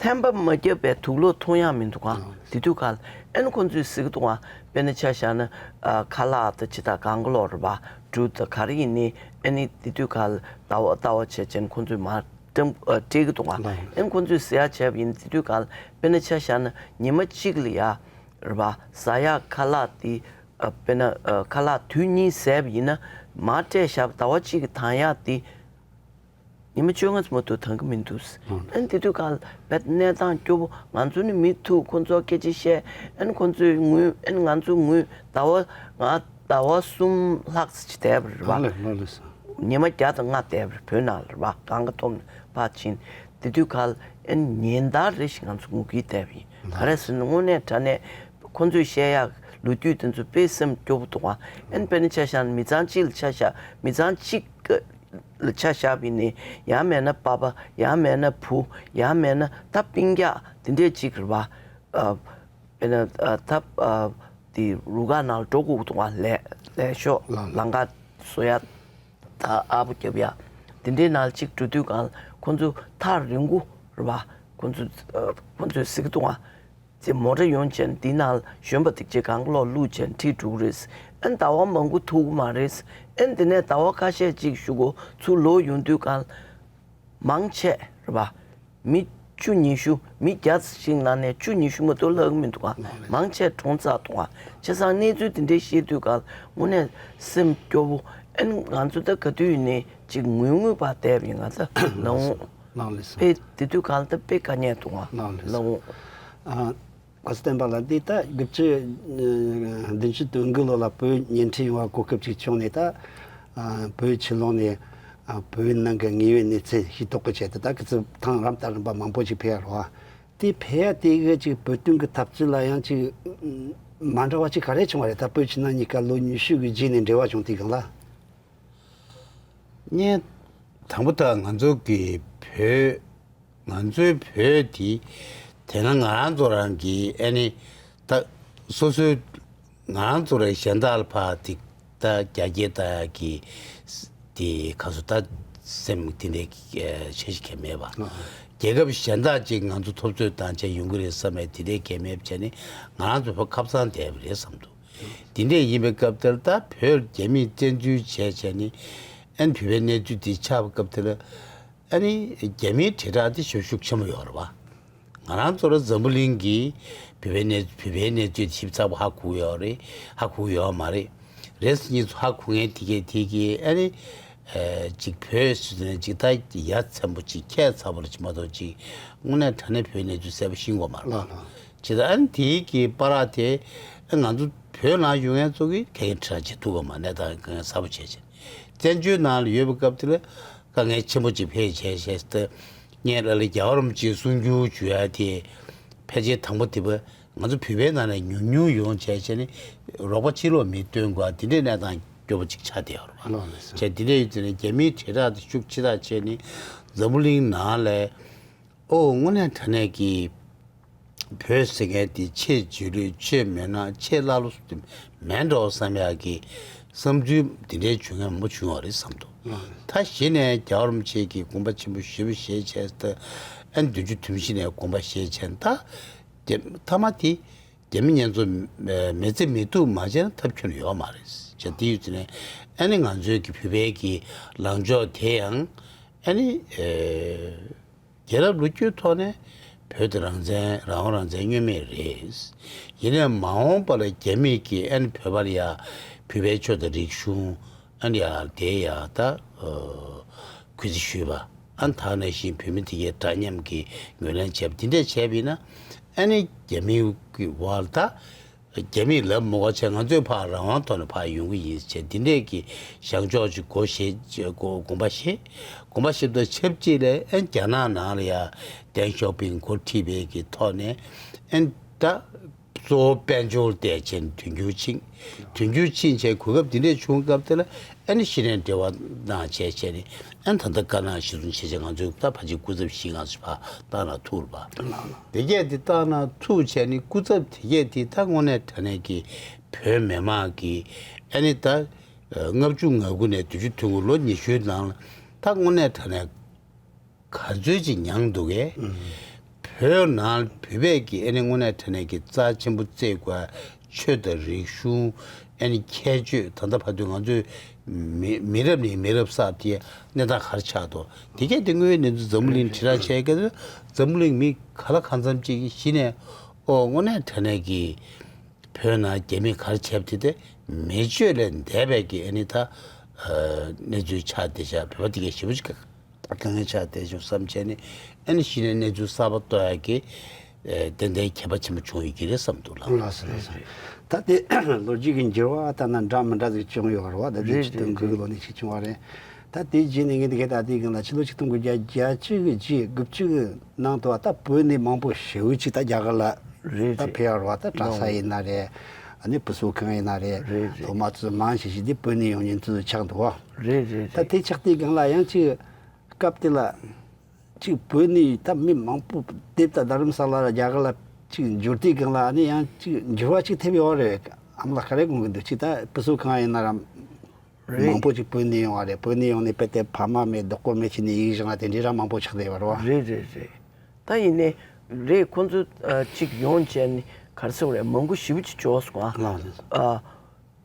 ལྷན་པ་མ་བརྒྱབ་པའི་དུག་ལོག་མཐོང་ཡག་མི་འདུག་ག། ཨ་དེ་དུས་སྒང་ལ་ཨ་ནི་ཁོང་ཚོས་ཟེར་གི་འདུག་ག། དཔེར་ན་ཆ་བཞག་ན་ཨ་ཁ་ལག་དང་ཇི་ལྟར་གང་ག་ལོག་རེད་བ། འབྲུ་དང་ག་རེ་ཡིན་ནའི་ཨ་ནི་དེ་དུས་སྒང་ལ་ཟླ་བ་ཟླ་བ་བྱས་བྱས་ནས་ཁོང་ཚོས་མར་སྤྲད་ཨ་སྤྲད་གི་འདུག་ག། ལགས། ཨ་ནི་ཁོང་ཚོས་ཟེར་ཡག་བྱས་པ་ཡིན། དེ་དུས་སྒང་ལ་དཔེར་ན་ཆ་བཞག་ན་ཉི་མ་གཅིག་ལ་ཡ་རེད་བ། ཟ་ཡག་ཁ་ལག་དེ་ཨ་དཔེར་ན་ཨ་ཁ་ལག་དུས་གཉིས་ཟས་པ་ཡིན་ན་མར་སྤྲད་བཞག་པ་ཟླ་བ་གཅིག་གི་དང་ཡག་དེ་ཉི་མ་བཅོ་ལྔ་ཙམ་མ་གཏོགས་འདང་གི་མི་འདུག། ཨང་། ཨ་ནི་དེ་དུས་སྒང་ལ་རྦད་གནས་སྟངས་སྐྱོ་བོ། ང་ཚོ་ནི་མི་ཐུག། ཁོང་ཚོ་སྐད་ཆ་བཤད། ཨ་ནི་ཁོང་ཚོས་ངུས། ཨ་ནི་ང་ཚོ་ངུས། ཟླ་བ་ང་ཟླ་བ་གསུམ་ལྷག་ཙམ་ཅིག་བསྡད་པ་རེད་བ། ལགས་ལགས་ལགས་ལགས་སོ། ཉི་མ་བརྒྱ་དང་ལྔ་བསྡད་པ་རེད། བོད་ནང་ལ་རེད་བ། གང་ག་ཐོབ་ནས་ཕར་ཕྱིན། དེ་དུས་སྒང་ལ་ཨ་ནི་ཉིན་ལྟར་རེ་བཞིན་ང་ཚོ་ངུ་གིན་བསྡད་པ་ཡིན། ག་རེ་ཟེར་ན་དངོས་གནས་དྲང་གནས་ཁོང་ཚོས་བཤད་ཡག་ལོ་རྒྱུས་དེ་ཚོ་དཔེ་སེམས་སྐྱོ་བོ་འདུག་ག། ཨ་ནི་དཔེར་ན་ཆ་བཞག་ན་མི་ཚང་གཅིག་ལ་ཆ་བཞག། མི་ཚང་གཅིག་ལ་ཆ་བཞག་པ་ཡིན་ནའི་ཡང་མིན་ན་པ་ཕ། ཡང་མིན་ན་བུ། ཡང་མིན་ན་ད་སྤུན་ཀྱག་དེ་འདྲས་ཅིག་རེད་བ། ཨ་དཔེར་ན་ཨ་ད་ཨ་དེ་རུ་ཁག་ནང་ལ་འགྲོ་དགོས་འདུག་ག། ལས་ལས་ཤོག་ལགས་ལགས། ལམ་ཁ་བཟོ་ཡ། ད་ཨར་པོ་རྒྱབ་ཡ། དེ་འདྲའི་ནང་ལ་ཅིག་འགྲོ་དུས་སྒང་ལ་ཁོང་ཚོ་ཐག་རིང་པོ་རེད་བ། ཁོང་ཚོ་ཨ་ཁོང་ཚོས་ཟེར་གི་འདུག་ག། ཅེས་མོ་ཊ་ཡོང་བྱས་ནས་འདི་ནང་ལ་ཞོན་པ་ཐིག་ཅེས་གང་ག་ལོག་བླུགས་བྱས་ནས་ཁྲིད་འགྲོ་གི་རེད། ཨ་ནི་ཟླ་བ་མང་པོ་ཐུག་གི་མ་རེད། ཨ་ནི་དེ་ནས་ཟླ་བ་ཁ་ཤས་ཅིག་གཞུག་གུ་ཚུར་ལོག་ཡོང་དུས་སྒང་ལ་མང་ཆེ་རེད་པ། མི་བཅུ་ཉི་ཤུ། མི་བརྒྱ་ཙམ་ཞིག་ནང་ནས་བཅུ་ཉི་ཤུ་མ་གཏོགས་ལྷག་གི་མི་འདུག་ག། མང་ཆེ་གྲོངས་ཚར་འདུག་ག། བྱས་ཙང་གནས་ཚུལ་དེ་འདྲའི་བཤད་དུས་སྒང་ལ་དངོས་གནས་སེམས་སྐྱོ་བོ། ཨ་ནི་ང་ཚོ་ད་ག་དུས་ཡིན་ནའི་ཅིག་ངུས་ངུས་པ་བསྡད་པ་ཡིན། ང་ཚོ་ལ་འོང་། ལགས་ལགས་སོ། དཔེ་དེ་དུས་སྒང་ལ་ད་དཔེ་དཀའ་ངལ་འདུག་ག། ལགས་ལགས་སོ། ལ་འོང་། ཨ། གོང་ས་བསྟན་པ་ལགས། འདི་ད་དགུ་བཅུ་བདུན་ཅུ་དོན་དགུ་ལོ་ལ་བོད་ཉིན་ཁྲི་ཡོང་བ་གོ་སྐབས་ཅིག་བྱུང་ནས། ད་ཨ་བོད་ཕྱི་ལོགས་ནས་ཨ་བོད་ནང་གི་དངོས་ཡོད་གནས་ཚུལ་ཤེས་རྟོགས་ཀྱི་ཆེད་དུ་ད་ག་ཚོད་ཐེངས་རབས་དང་རིམ་པ་མང་པོ་ཅིག་ཕེབས་ཡ་རེད་བ། དེ་ཕེབས་ཡ་དེ་གི་ཅིག་བོད་དོན་གྱི་འཐབ་རྩོད་ལ་ཡང་ཅིག་མ་འདྲ་བ་ཅིག་ག་རེ་བྱུང་བ་རེད། ད་བོད་ཕྱི་ནང་གཉིས་ཀ་ལོ་ཉི་ཤུ་གི་རྗེས་ནས་འབྲེལ་བ་བྱུང་དུས་སྒང་ལ། ངས་དང་པོ་ད་ང་ཚོ་གི་བོད། ང་ཚོའི་བོད་དེ། དེ་སྔ་ང་རང་ཚོ་རང་གི་ཨ་ནི་ད་སོ་སོའི་ང་རང་ཚོ་རང་གཞན་དག་ལ་ཕར་དེ་ད་རྒྱ་སྐྱེད་ད་གི་དེ་ག་སོ་ད་སེམས་དེ་འདྲའི་ཆེ་ཞིག་གས་མེད་པ། རྒྱལ་ཁབ་གཞན་དག་ཅིག་ང་ཚོ་འཐབ་རྩོད་བཏང་བྱས་ཡོང་གི་རེད་བསམ་པའི་དེ་འདྲའི་གས་མེད་བྱས་ནས་ང་རང་ཚོ་བོད་ཁ་སང་བསྡད་པ་རེད་བསམ་འདུག། དེ་འདྲས་ཡིན་པའི་སྐབས་དེར་ད་བོད་རྒྱ་མིས་བཙན་འཛུལ་བྱས་བྱས་ནས་ཨན་བོད་པའི་གནས་ཚུལ་དེ་ཆགས་པའི་སྐབས་དེར། ཨ་ནི་རྒྱ་མིའི་དྲིལ་བསྒྲགས་དེ་ཞེ་པོ་ཤུགས་ཆེན་པོ་ཡོད་རེད་བ། ང་རང་ཚོ་ར་འཛམ་བུ་གླིང་གིས་བོད་པའི་གནས་བོད་པའི་གནས་ཚུལ་ཞིབ་ཚགས་པོ་ཧ་གོ་ཡོད་རེད། ཧ་གོ་ཡོད་མ་རེད། རེས་གཉིས་ཚོ་ཧ་གོ་མཁན་དེ་གས་དེ་གས་ཨ་ནི་ཨ་ཅིག་བོད་ཟེར་ནས་ཅིག་ད་ཡ་མཚན་པོ་ཅིག་ཁྱད་མཚར་པོ་ཅིག་མ་གཏོགས་ཅིག་དངོས་གནས་དྲང་གནས་བོད་གནས་ཚུལ་གསལ་པོ་ཤེས་ཀྱི་ཡོད་མ་རེད། ལགས་ལགས། ཇི་ལྟར་ཨ་ནི་དེའི་གི་བར་དེ་ང་ཚོ་བོད་ནང་ཡོད་མཁན་ཚོ་གིས་ག་གེ་དྲི་བ་བྱེད་ཐུབ་ཀྱི་མ་རེད། གནས་སྟངས་ག་གེ་གསལ་པོ་བྱས་བྱས། བཙན་བྱོལ་ནང་ལ་ཡོད་པའི་སྐབས་དེ་ལ་དཀའ་ངལ་ཆེན་པོ་ཅིག་འཕྲད་བྱས་བྱས་ཏེ། ངས་ལ་ལ་རྒྱལ་བ་རིན་པོ་ཆེའི་གསུང་སྒྱུར་ཞུ་ཡ་དེ་ཕལ་ཆེར་དང་པོ་དེ་བ་ང་ཚོ་བོད་པའི་ནང་ནས་ཉུང་ཉུང་ཡོང་བྱས་བྱས་ནས་རོགས་པ་ཕྱི་ལོགས་མིས་སྟོན་དགོས་དེ་འདྲའི་གནས་སྟངས་སྐྱོ་པོ་ཅིག་ཆགས་བསྡད་ཡོད་རེད་བ། ལགས་ལགས་སོ། བྱས་དེ་འདྲ་ཡོད་དུས་ནས་རྒྱ་མིའི་དྲིལ་བསྒྲགས་དེ་ཤུགས་ཆེ་དྲགས་བྱས་ནས་འཛམ་བུ་གླིང་ནང་ལ་ཨོ་དངོས་གནས་དྲང་གནས་ཀྱི་བོད་ཟེར་མཁན་དེ་ཆེས་རྗེས་ལུས་ཆེས་མེད་སྣང་ཆེས་ཀླ་ཀློ་མེད་འགྲོ་བསམ་ཡག་གི་བསམ་ཚུལ་དེ་འདྲའི་བྱུང་མཁན་མང་པོ་བྱུང་བ་རེད་བསམ་འདུག། ད་གཞི་ནས་རྒྱལ་བ་རིན་པོ་ཆེ་གིས་དགོངས་པ་ཆེན་པོ་ཞེ་པོ་བཞེས་བྱས་ད་ཨ་ནི་བདུན་ཅུ་དོན་བཞི་ནས་དགོངས་པ་བཞེས་བྱས་ད་དེ་མཐའ་མ་དེ་རྒྱ་མི་ཉན་ཚོ་མེད་རྩེ་མི་ཐུབ་མ་བྱས་ན་ཐབས་ཁྱོན་ཡོད་མ་རེད། བྱས་དེ་ཡོད་ཚེ་ནས་ཨ་ནི་ང་ཚོའི་གི་བོད་པའི་གི་ལངས་ཕྱོགས་དེ་ཡང་ཨ་ནི། རྒྱལ་རབས་ལོ་རྒྱུས་ཐོག་ནས་བོད་དེ་རང་བཙན་རང་དབང་རང་བཙན་མངོན་མེད་རེད། ཡིན་ནའི་མ་འོངས་པ་ལ་རྒྱ་མིས་ཀྱིས་ཨ་ནི་བོད་པར་ཡ་བོད་པའི་ཆོས་དང་རིག་གཞུང་ཨ་ནི་ཡ་དེ་ཡ་ད་གུས་བརྩི་ཞུས་པ་ ཨ་ནི་ད་ནང་བཞིན་བོད་མི་དེ་གའི་འདྲ་མཉམ་གྱི་ངོས་ལེན་བྱས་པ་དེ་འདྲས་བྱས་པ་ཡིན་ན། ཨ་ནི་རྒྱ་མིའི་གི་བར་ད་རྒྱ་མིས་ལབ་མི་དགོས་བྱས་ང་ཚོས་ཕར་རང་དབང་ཐོག་ནས་ཕར་ཡོང་གི་ཡིན་བྱས་འདི་འདྲས་ཀྱི་བཞག་འཇོག་ཅིག་སྒོ་ཕྱེ་སྒོ་དགོངས་པ་བཞེས། དགོངས་པ་བཞེས་པ་དང་ཆབས་ཅིག་ལ་ཨ་ནི་རྒྱ་ནག་ནང་ལ་ཡ་ཏེང་ཞའོ་ཕིང་འགོ་ཁྲིད་པའི་གི་ཐོག་ནས་ཨ་ནི་ད། གཙོ་བོ་དཔལ་འབྱོར་དེ་བྱས་ནས་དུས་འགྱུར་ཕྱིན། དུས་འགྱུར་ཕྱིན་བྱས་གོ་སྐབས་དེ་འདྲས་བྱུང་སྐབས་དེ་ལ་ཨ་ནི་ཕྱི་ནས་འབྲེལ་བ་གནང་བྱས་བྱས་ནས་ཨ་ནི་ད་ལྟ་དཀར་ནག་གཞི་བཟུང་བྱས་བྱས་ང་ཚོས་ད་ཕལ་ཆེར་སྐུ་ཚབ་བཞི་ལྔ་ཙམ་ཕར་བཏང་ན་ཐུག་རེད་པ། དེ་གས་དེ་བཏང་ན་ཐུག་བྱས་ནས་སྐུ་ཚབ་དེ་གས་དེ་ད་དངོས་གནས་དྲང་གནས་ཀྱི་བོད་མི་མང་གི་ཨ་ནི་ད་ལྔ་བཅུ་ང་དགུ་ནས་བདུན་ཅུ་དོན་དགུ་ལོ་ཉི་ཤུའི་ནང་ལ་ད་དངོས་གནས་དྲང་གནས། ག་ཚོད་ཅིག་མྱངས་འདུག་གས། བོད་ནང་བོད་པས་ཀྱི་ཨ་ནི་དངོས་གནས་དྲང་གནས་ཀྱི་རྩ་ཆེན་པོ་བརྩི་དགོས་ཆོས་དང་རིག་གཞུང་ཨ་ནི་ཁྱད་ཆོས། ད་ལྟ་བར་དུ་ང་ཚོས་མི་མི་རབས་ནས་མི་རབས་གསར་དེ་གནས་སྟངས་ག་རེ་ཆགས་འདུག། དེ་གས་དེ་དངོས་ཡོད་གནས་ཚུལ་འཛམ་བུ་གླིང་དྲིལ་བསྒྲགས་བྱས་སྐད་དུ་འཛམ་བུ་གླིང་མི་ག་ལ་གང་འཚམ་ཅིག་གིས་གཞི་ནས་ཨོ་དངོས་གནས་དྲང་གནས་ཀྱི་བོད་ནང་རྒྱ་མིས་ག་རེ་བྱས་པ་དེ་དེ་མི་ཆོས་ལས་འདས་པའི་ཀྱི་ཨ་ནི་ད་གནས་ཚུལ་ཆགས་བསྡད་ཤག། བོད་པ་དེ་གས་ཞེ་པོ་ཅིག་དཀའ་ངལ་ཆགས་བསྡད་བྱུང་བསམ་བྱས་ནས་ཨ་ནི་གཞི་ནས་གནས་ཚུལ་གསར་པ་གཏོད་ཡག་གི་ཏན་ཏན་ཁྱད་པར་ཆེན་པོ་བྱུང་ཡོད་ཀྱི་རེད་བསམ་འདུག་ལགས། ལགས་སོ་ལགས་སོ། ད་དེ་ལོ་རྒྱུས་ཀྱི་འགྱུར་བ་ལྟར་ན་འདྲ་མི་འདྲ་ཟིག་བྱུང་ཡོད་རེད་བ། ད་དེ་རེད་ཆིག་སྟོང་དགུ་གི་ལོ་ནས་ཞིག་བྱུང་བ་རེད། ད་དེ་རྗེས་ནས་ངས་དེ་ག་ད་དེའི་སྒང་ལ་ཕྱི་ལོ་ཆིག་སྟོང་དགུ་བརྒྱ་བརྒྱད་ཅུ་གི་རྗེས་དགུ་བཅུ་གི་ནང་དུ་བ་ད་བོད་ནས་མང་པོ་ཞེ་པོ་ཅིག་ད་རྒྱ་གར་ལ་རེད་ད་རེད། ཕེབས་ཡོད་རེད་བ། ད་གྲྭ་ས་ཡིན་ན་རེད། ཨ་ནི་བུ་གསོ་ཁང་ཡིན་ན་རེད། རེད་རེད། སློབ་མ་ཚོ་མང་ཆེ་ཞིག་དེ་བོད་ནས་ཡོང་མཁན་ཚོ་ཆགས་འདུག་བ། རེད་རེད་ད་རེད། དེ་ཆགས་དུས་སྒང་ལ་ཡང་ཅིག་སྐབས་དེ་ལ་ཅིག་བོད་ནས་ད་མི་མང་པོ་དེབ་དང་རྡ་རམ་ས་ལ་ར་རྒྱ་གར་ལ་ཅིག་འབྱོར་དུས་སྒང་ལ་ཨ་ནི་ཡང་ཅིག་འགྱུར་བ་ཅིག་ཐེབས་ཡོད་རེད། ཨ་མ་ལགས་ག་རེ་དགོངས་ཀྱི་འདུག། ཅིག་ད་བུ་གསོ་ཁང་ཡིན་ན་ར་རེད། མང་པོ་ཅིག་བོད་ནས་ཡོང་བ་རེད། བོད་ནས་ཡོང་ནས་དཔེ་དེབ་ཕ་མ་མེད་རྡོག་པོ་མེད་བྱས་ནས་ཡིག་སྦྱང་ལ་དེ་འདྲའི་ར་མང་པོ་ཆགས་བསྡད་ཡོད་རེད་བ། རེད་རེད་རེད། ད་ཡིན་ནའི་རེད། ཁོང་ཚོ་ཨ་གཅིག་ཡོང་བྱས་ནས་ག་རེ་ཟེར་དགོས་རེད། མང་པོ་ཞེ་པོ་ཅིག་འབྱོར་སོང་ཨ། ལགས་རེད། ཨ་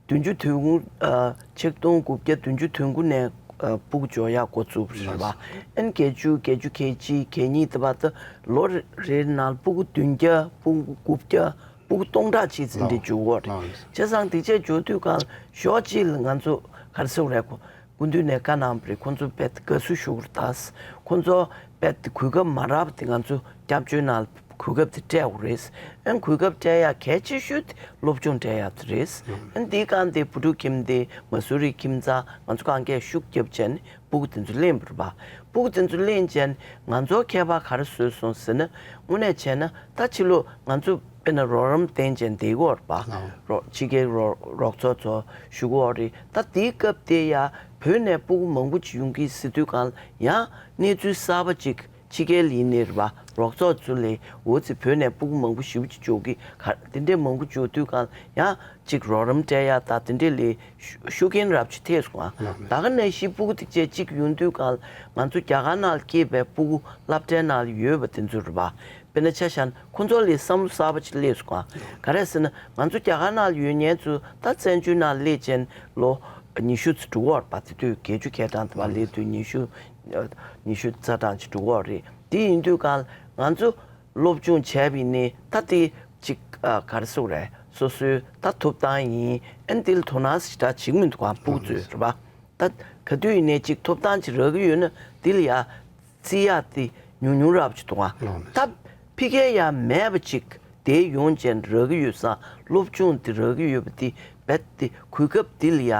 བདུན་ཅུ་དོན་དགུ། ཨ་ཆིག་སྟོང་དགུ་བརྒྱ་བདུན་ཅུ་དོན་དགུ་ནས་ཨ་སྤུ་གུ་འབྱོར་ཡག་འགོ་བཙུགས་པ་རེད་བ། ལགས་རེད། ཨན་བརྒྱད་ཅུ་བརྒྱད་ཅུ་གྱ་གཅིག་གྱ་གཉིས་དེ་བར་དུ་ལོ་རེ་རེའི་ནང་སྤུ་གུ་བདུན་བརྒྱ་སྤུ་གུ་དགུ་བརྒྱ་སྤུ་གུ་སྟོང་ཕྲག་གཅིག་ཙམ་དེ་འབྱོར་བ་རེད། ལགས་རེད། བྱས་ཙང་དེ་ཆ་འབྱོར་དུས་གང་ཞོགས་གཅིག་ལ་ང་ཚོ་ག་རེ་ཟེར་དགོས་རེད། ཁོ་སྐུ་མདུན་ནས་བཀའ་གནང་བ་རེད། ཁོང་ཚོ་དཔེ་དགའ་བསུ་ཞུ་དགོས་རེད། ད་ཁོང་ཚོ་དཔེ་དེ་གོ་སྐབས་མ་རག་པ་དེ་ང་ཚོ་སྐྱབས་བཅོལ་ནང་གོ་སྐབས་དེ་སྤྲད་དགོས་རེད། ཨན་གོ་སྐབས་སྤྲད་ཡག་གལ་ཆེ་ཤོས་དེ་སློབ་སྦྱོང་སྤྲད་ཡག་དེ་རེད། ཨན་དེའི་སྒང་དེ་བུ་ཕྲུག་ཁྱིམ་སྡེ་མ་སུ་རི་ཁྱིམ་ཚང་ང་ཚོ་གང་གས་ཤུགས་རྒྱབ་བྱས་ནས་སྤུ་གུ་དེ་ཚོ་ལེན་པ་རེད་པ། སྤུ་གུ་དེ་ཚོ་ལེན་བྱས་ནས་ང་ཚོ་ཁྱད་པར་ག་རེ་བཟོས་སོང་ཟེར་ན། དངོས་གནས་བྱས་ན་ད་ཕྱི་ལོགས་ང་ཚོ་དཔེར་ན་རོགས་རམ་བསྟན་བྱས་བསྡད་ཀྱི་ཡོད་རེད་པ། ལགས། རོགས་ཕྱི་རྒྱལ་རོགས་རོགས་ཚོགས་ཚོ་ཞུ་གི་ཡོད་རེད། ད་དེའི་སྐབས་དེ་ཡ་བོད་ནས་སྤུ་གུ་མང་པོ་ཅིག་ཡོང་གི་ཟེར་དུས་གང་ལ་ཡང་གནས་ཚུལ་གསར་པ་ཅིག་ཕྱི་རྒྱལ་ཡིན་ནའི་རེད་པ། རོགས་ཚོགས་ཚོ་ལས་འོ་ཙི་བོད་ནས་སྤུ་གུ་མང་པོ་ཞེ་པོ་ཅིག་འབྱོར་གི་ག་དེ་འདྲས་མང་པོ་འབྱོར་དུས་གང་ལ་ཡང་ཅིག་རོགས་རམ་སྤྲད་ཡག་ད་དེ་འདྲས་ལས་ཤུ་ཤུགས་རྐྱེན་རབ་ཅིག་ཐེབས་སོང་ཨ། ལགས་རེད། ད་ག་ནང་བཞིན་སྤུ་གུ་དེ་ཅིག་གཅིག་ཡོང་དུས་གང་ལ་ང་ཚོ་རྒྱ་གར་ནང་ལ་སྐྱེས་པའི་སྤུ་གུ་སློབ་གྲྭའི་ནང་ལ་ཡོད་པ་དེ་ཚོ་རེད་པ། དཔེར་ན་ཆ་བཞག་ན་ཁོང་ཚོ་ལ་བསམ་བློ་གསར་པ་ཅིག་སླེབས་སོང་ཨ། ག་རེ་ཟེར་ན་ང་ཚོ་རྒྱ་གར་ནང་ལ་ཡོད་མཁན་ཚོ་ད་བཙན་བྱོལ་ནང་སླེབས་བྱས་ལོ་ཉི་ཤུ་ཙམ་འགྲོ་གི་ཡོད་རེད་པ། དེ་དུས་བརྒྱད་ཅུ་གྱ་གྲངས་དེ་བ་སླེབས་དུས་ཉི་ཤུ་ཉི་ཤུ་རྩ་གྲངས་ཅིག་འགྲོ་གི་ཡོད་རེད། དེ་ཡིན་དུས་གང་ལ་ང་ཚོ་སློབ་སྦྱོང་བྱས་པ་ཡིན་ནའི་ད་དེ་ཅིག་ཨ་ག་རེ་ཟེར་དགོས་རེད། སོ་སོའི་ད་ཐོབ་ཐང་ཡིན། ཨན་དེ་ལ་དོ་སྣང་ཞེ་དྲག་བྱེད་ཀྱི་མི་འདུག་ག་སྤུ་གུ་ཚོས་རེད་པ། ད་ག་དུས་ཡིན་ནའི་ཅིག་ཐོབ་ཐང་ཅིག་རག་གི་ཡོད་ན་དེ་ལ་ཡ་བརྩི་ཡག་དེ་ཉུང་ཉུང་རབ་ཅིག་འདུག་ག་ལགས་ནས། ད་ཕ་གིར་ཡ་མེད་པ་ཅིག་དེ་ཡོང་བྱས་རག་གི་ཡོད་ཙང་སློབ་སྦྱོང་དེ་རག་གི་ཡོད་པ་དེ་རྦད་དེ་གོ་སྐབས་དེ་ལ་ཡ།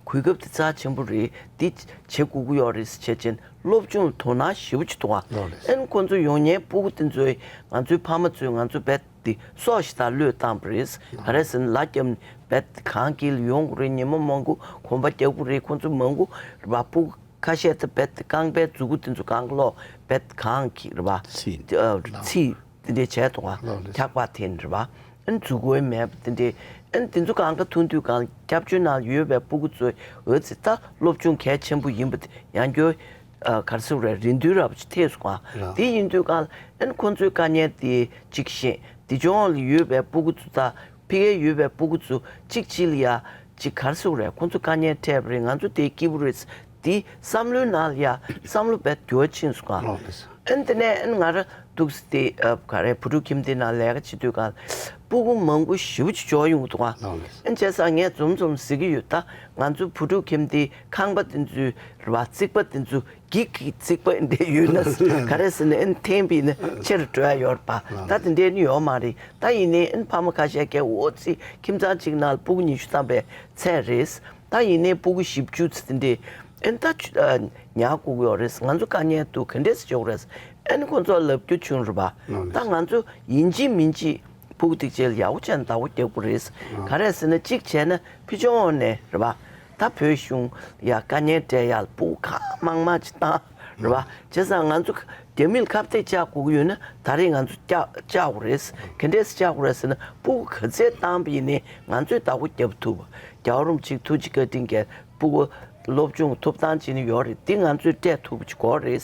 གོ་སྐབས་དེ་རྩ་ཆེན་པོ་རེད། འདི་བྱེད་དགོས་ཀྱི་ཡོད་རེད་ཟེར་བྱས་ཅན་སློབ་སྦྱོང་ལ་དོ་སྣང་ཞེ་པོ་ཅིག་འདུག་ག་ལགས་རེད། ཨན་ཁོང་ཚོ་ཡོང་མཁན་སྤུ་གུ་དེ་ཚོས་ང་ཚོའི་ཕ་མ་ཚོས་ང་ཚོ་རྦད་དེ་སྲོག་ཞིག་ལྟར་བློས་བཏང་བ་རེད། ག་རེ་ཟེར་ན་ལ་རྒྱབ་ནས་རྦད་དེ་གངས་དཀྱིལ་ལ་ཡོང་དགོས་རེད། ཉི་མ་མང་པོ་གོམ་པ་རྒྱག་དགོས་རེད། ཁོང་ཚོ་མང་པོ་རེད་པ། སྤུ་གུ་ཁ་ཤས་དེ་རྦད་དེ་རྐང་པའི་མཛུ་གུ་དེ་ཚོ་གང་ག་ལོག་རྦད་དེ་གངས་ཀྱི་རེད་པ། ཚིག་ཨ་ཚིག་དེ་འདྲས་བྱས་འདུག་ག་ལགས་རེད། འཁྱག་པ་དེ་ནི་རེད་པ། ཨན་མཛུབ་གུ་མེད་པ་དེ་འདྲས། ཨན་དེ་ཚོ་གང་ག་མཐོང་དུས་གང་སྐྱབས་བཅོལ་ནང་ཡོད་པའི་སྤུ་གུ་ཚོས་འོ་ཙི་ད་སློབ་སྦྱོང་གལ་ཆེན་པོ་ཡིན་པ་དེ་ཡང་སྐྱར་ཨ་ག་རེ་ཟེར་རེད། རེ་འདུན་རབ་ཅིག་ཐེབས་སོང་ཨ། རང་དེ་ཡིན་དུས་གང་ཨན་ཁོང་ཚོའི་དཀའ་ངལ་དེ་གཅིག་ཤེས། དེ་ལྗོངས་ལ་ཡོད་པའི་སྤུ་གུ་ཚོ་དང་ཕ་གིར་ཡོད་པའི་སྤུ་གུ་ཚོ་གཅིག་གཅིག་ལ་ཡ་གཅིག་ག་རེ་ཟེར་རེད། ཁོང་ཚོ་དཀའ་ངལ་འཕྲད་པ་རེད། ང་ཚོ་དེ་སྐྱིད་པོ་རེད། དེ་བསམ་བློའི་ནང་ལ་ཡ་བསམ་བློ་རྦད་འགྱུར་བ་ཕྱིན་སོང་ཨ། ལགས་རེད། ཨན་དེ་ནས་ཨན་ང་རང་ འདུག་སེ་དེ་ཨ་ག་རེ་བུ་ཕྲུག་ཁྱིམ་སྡེའི་ནང་ལས་ཀ་བྱེད་དུས་གང་སྤུ་གུ་མང་པོ་ཞེ་པོ་ཅིག་འབྱོར་ཡོང་གི་འདུག་ཨ། ལགས་ལགས། ཨ་བྱས་ཙང་ངས་འཛོམས་འཛོམས་ཟེར་གྱི་ཡོད། ད་ང་ཚོ་བུ་ཕྲུག་ཁྱིམ་སྡེའི་ཁང་པ་དེ་ཚོའི་རེད་བ། རྩིག་པ་དེ་ཚོ་འགྱིག་གི་རྩིག་པ་འདི་ཡོད་ན་ག་རེ་ཟེར་ན་ཨ་ནི་འཐེན་པས་ན་ཆེ་རུ་འགྲོ་ཡ་ཡོད་རེད་པ། ད་དེ་འདྲའི་ནི་ཡོད་མ་རེད། ད་ཡིན་ནའི་ཨ་ནི་ཕ་མ་ཁ་ཤས་ཀྱིས་འོ་ཙི་ཁྱིམ་ཚང་གཅིག་ནང་ལ་སྤུ་གུ་ཉི་ཤུ་ཐམ་པའི་ཚད་རེད། ད་ཡིན་ནའི་སྤུ་གུ་བཞི་བཅུ་ཙམ་དེ་འདྲས་ཨེ་ད་ཆུ་ཨ་ཉར་དགོས་ཀྱི་ཡོད་རེད། ང་ཚོ་དཀའ་ངལ་འདུག་ག་འདྲས་སེ་བྱེད་དགོས་རེད། ཨེ་ནི་ཁོ་ཚོ་ལབ་རྒྱུ་བྱུང་རེད་པ། ད་ང་ཚོ་ཡིན་གཅིག་མིན་གཅིག་སྤུ་གུ་ཐིག་ཆེ་ལ་ཡག་པོ་བྱས་ནས་བདག་པོ་རྒྱག་དགོས་རེད། ག་རེ་ཟེར་ན་གཅིག་བྱས་ན་ཕི་ཕྱོགས་ནས་རེད་པ། ད་བོད་གཞུང་ཡ་དཀའ་ངལ་སྤྲད་ཡག་ལ་སྤུ་གུ་གང་མང་མང་ཅིག་བཏང་རེད་པ། བྱས་ཙང་ང་ཚོ་རྒྱ་མི་ལ་ཁ་གཏད་བཅག་དགོས་ཀྱི་ཡོད་ན་ད་རེས་ང་ཚོ་བཅག་བཅག་དགོས་རེད། ག་འདྲས་སེ་བཅག་དགོས་རེད་ཟེར་ན་སྤུ་གུ་ག་ཚད་བཏང་པ་ཡིན་ནའི་ང་ཚོས་བདག་པོ་རྒྱབ་ཐུབ། རྒྱལ་བ་རིན་པོ་ཆེའི་ཐུགས་རྗེ་བཀའ་དྲིན་གྱིས་སྤུ་གུ་སློབ་སྦྱོང་ཐོབ་ཐང་ཅིག་ནི་ཡོད་རེད། འདི་ང་ཚོས་སྤྲད་ཐུབ་ཀྱི་དགོས་རེད།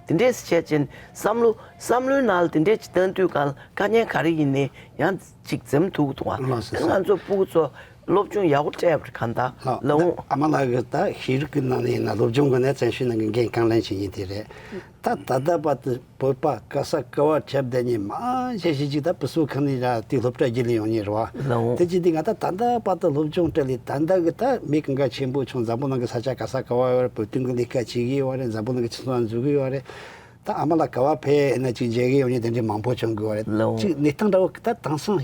དེ་འདྲས་བྱས་ཙང་བསམ་བློ་བསམ་བློའི་ནང་ལ་དེ་འདྲས་ཅིག་བཏང་དུས་གང་ལ་དཀའ་ངལ་ག་རེ་ཡིན་ནའི་ཡང་ཅིག་འཛེམ་ཐུབ་ཀྱི་འདུག་ཨ། ལགས་སོ། ང་ཚོ་སྤུ་གུ་ཚོ་སློབ་སྦྱོང་ཡག་པོ་སྤྲད་པར་གང་ལྟར་ལགས་ལ་འོང་། ཨ་མ་ལགས་ཀྱིས་ད་ཤེས་རིག་གི་ནང་ནས་ཡིན་ན་སློབ་སྦྱོང་གི་ནས་བཙན་ཤེད་ནང་གི་འགན་རྐང་ལེན་བྱེད་མཁན་དེ་རེད། ད་ད་ལྟ་བར་དུ་བོད་པ་ག་ས་ག་བ་ཁྱབ་བསྡད་མཁན་མང་ཆེ་ཤོས་ཅིག་ད་བུ་གསོ་ཁང་ནས་ར་དེ་སློབ་གྲྭ་བརྒྱུད་ལས་ཡོང་མཁན་རེད་བ། ལའོ། དེ་ཅི་སྟེ་ང་ད་ད་ལྟ་བར་དུ་སློབ་སྦྱོང་སྤྲད་ལས་ད་ལྟ་གི་ད་མི་གང་ག་ཆེན་པོ་ཆུང་འཛམ་བུ་གླིང་གི་ས་ཆ་ག་ས་ག་བ་ཡོད་རེད། བོད་དོན་གི་ལས་ཀ་བྱེད་གི་ཡོད་རེད། འཛམ་བུ་གླིང་གི་སྤྱི་ཚོགས་ནང་འཛུལ་གི་ཡོད་རེད། ད་ཨ་མ་ལགས་ག་བ་ཕེབས་ན་ཅིག་མཇལ་གི་ཡོང་མཁན་དེ་འདྲའི་མང་པོ་བྱུང་གི་ཡོད་རེད། ལའོ། ཅིག་གནས་སྟངས་འདྲ་བོ་ད་དེང་སང་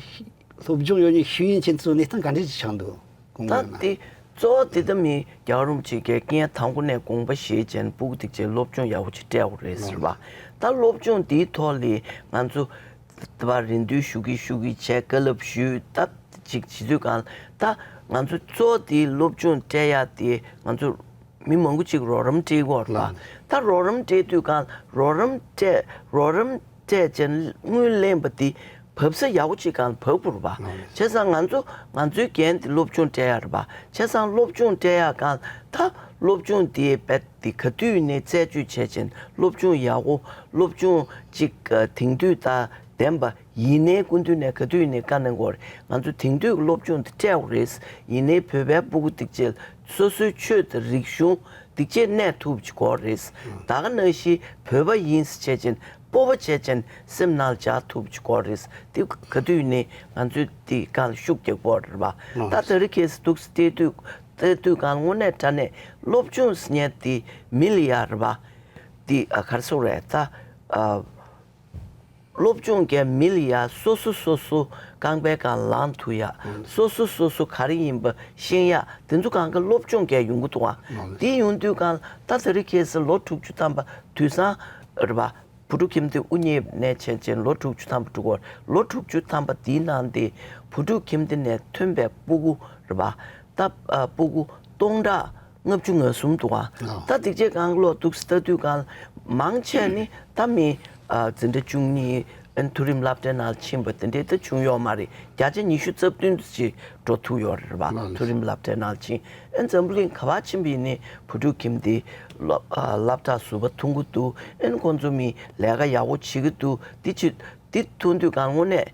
སློབ་སྦྱོང་ཡོད་མཁན་ཤེས་ཡོན་ཅན་ཚོའི་གནས་སྟངས་ག་འདྲ་ཅིག་ཆགས་འདུག་ད་དེ་གཙོ་བོ་དེ་ད་མི་རྒྱལ་བ་རིན་པོ་ཆེ་གིས་རྐྱེན་དང་པོ་ནས་དགོངས་པ་བཞེས་བྱས་ནས་སྤུ་གུ་ཐིག་ཆེ་སློབ་སྦྱོང་ཡག་པོ་ཅིག་སྤྲད་དགོས་རེད་ཟེར་བ། ད་སློབ་སྦྱོང་འདིའི་ཐོག་ལ་ང་ཚོ་ད་རེ་འདུན་ཞུ་གི་ཞུ་གི་བྱས་བཀའ་སློབ་ཞུས་ད་ཅིག་བྱེད་དུས་གང་ད་ང་ཚོ་གཙོ་བོ་དེ་སློབ་སྦྱོང་སྤྲད་ཡག་དེ་ང་ཚོ་མི་མང་པོ་ཅིག་རོགས་རམ་སྤྲད་དགོས་རེད་པ། ལགས། ད་རོགས་རམ་སྤྲད་དུས་གང་རོགས་རམ་སྤྲད་རོགས་རམ་སྤྲད་བྱས་དངུལ་ལེན་པ་དེ་བབས་ས་ཡག་པོ་ཅིག་གང་བབས་དགོས་རེད་པ། ལགས། བྱས་ཙང་ང་ཚོ་ང་ཚོའི་འགན་དེ་སློབ་སྦྱོང་སྤྲད་ཡག་རེད་པ། བྱས་ཙང་སློབ་སྦྱོང་སྤྲད་ཡག་གང་ད་སློབ་སྦྱོང་དེ་རྦད་དེ་ག་དུས་ནས་རྩད་གཅོད་བྱས་བྱས་སློབ་སྦྱོང་ཡག་པོ་སློབ་སྦྱོང་ཅིག་དེང་དུས་དང་ལྡན་པ་ཡིན་ནའི་སྐུ་མདུན་ནས་ག་དུས་ནས་བཀའ་གནང་གི་ཡོད་རེད། ང་ཚོ་དེང་དུས་ཀྱི་སློབ་སྦྱོང་དེ་སྤྲད་དགོས་རེད། ཡིན་ནའི་བོད་པའི་སྤུ་གུ་དེ་ཚོས་སོ་སོའི་ཆོས་དང་རིག་གཞུང་དེ་ཚོ་གནས་ཐུབ་ཅིག་དགོས་རེད། ད་ག་ནང་བཞིན་བོད་པ་ཡིན་ཟེར་བྱས་ཅན་སྤོབས་པ་བྱས་ཅན་སེམས་ནང་ལ་འཇགས་ཐུབ་ཅིག་དགོས་རེད། དེ་ག་དུས་ནས་ང་ཚོས་དེ་སྒང་ལ་ཤུགས་རྒྱག་དགོས་རེད་པ། ད་དེ་རིང་ཁ་སང་འདུག་སེ་བལྟས་དུས་བལྟས་དུས་གང་དངོས་གནས་དྲང་གནས་སློབ་སྦྱོང་ཟེར་མཁན་དེ་མི་ལ་ཡ་རེད་པ། དེ་ཨ་ག་རེ་ཟེར་དགོས་རེད་ད། ཨ། སློབ་སྦྱོང་གིས་མི་ལ་ཡ་སོ་སོ་སོ་སོ་རྐང་པའི་སྒང་ལངས་ཐུབ་ཡ། སོ་སོ་སོ་སོ་ག་རེ་ཡིན་པ་ཤེས་ཡ་དེ་ཚོ་གང་ག་སློབ་སྦྱོང་གིས་ཡོང་གི་འདུག་ཨ། དེ་ཡོང་དུས་གང་ད་དེ་རིང་ཁ་སང་ལོ་དྲུག་ཅུ་ཐམ་པ་དུས་སང་རེད་པ། བུ་ཕྲུག་ཁྱིམ་སྡེ་དབུ་བརྙེས་ནས་བྱས་བྱས་ལོ་དྲུག་ཅུ་ཐམ་པ་འགྲོ་གི་ཡོད་རེད། ལོ་དྲུག་ཅུ་ཐམ་པ་དེའི་ནང་དེ་བུ་ཕྲུག་ཁྱིམ་སྡེ་ནས་ཐོན་པའི་སྤུ་གུ་རེད་པ། ད་ཨ་སྤུ་གུ་སྟོང་ཕྲག་ལྔ་བཅུ་ང་གསུམ་འདུག་ཨ། ཨ། ད་དེ་ཚོ་གང་ལོ་འདུག་སེ་ལྟ་དུས་གང་མང་ཆེ་ནི་ད་མི་ཨ་འཛིན་གྲྭ་བཅུ་གཉིས་ཨ་མཐོ་རིམ་སློབ་གྲྭའི་ནང་ཕྱིན་པ་དེ་འདྲའི་ད་བྱུང་ཡོད་མ་རེད། བརྒྱ་ཆ་ཉི་ཤུ་རྩ་བདུན་ཅིག་འགྲོ་ཐུབ་ཡོད་རེད་པ། ལགས་ལགས། མཐོ་རིམ་སློབ་གྲྭའི་ནང་ཕྱིན། ཨ་འཛམ་བུ་གླིང་ག་པར་ཕྱིན་པ་ཡིན་ནའི་བུ་ཕྲུག་ཁྱིམ་སྡེ་སློབ་ཨ་སློབ་གྲྭ་ཟུར་པ་ཐོན་གྱི་འདུག་ཨ་ཁོང་ཚོ་མི་ལས་ཀ་ཡག་པོ་བྱེད་ཀྱི་འདུག་དེ་ཅི་དེ་མཐོང་དུས་གང་དངོས་གནས།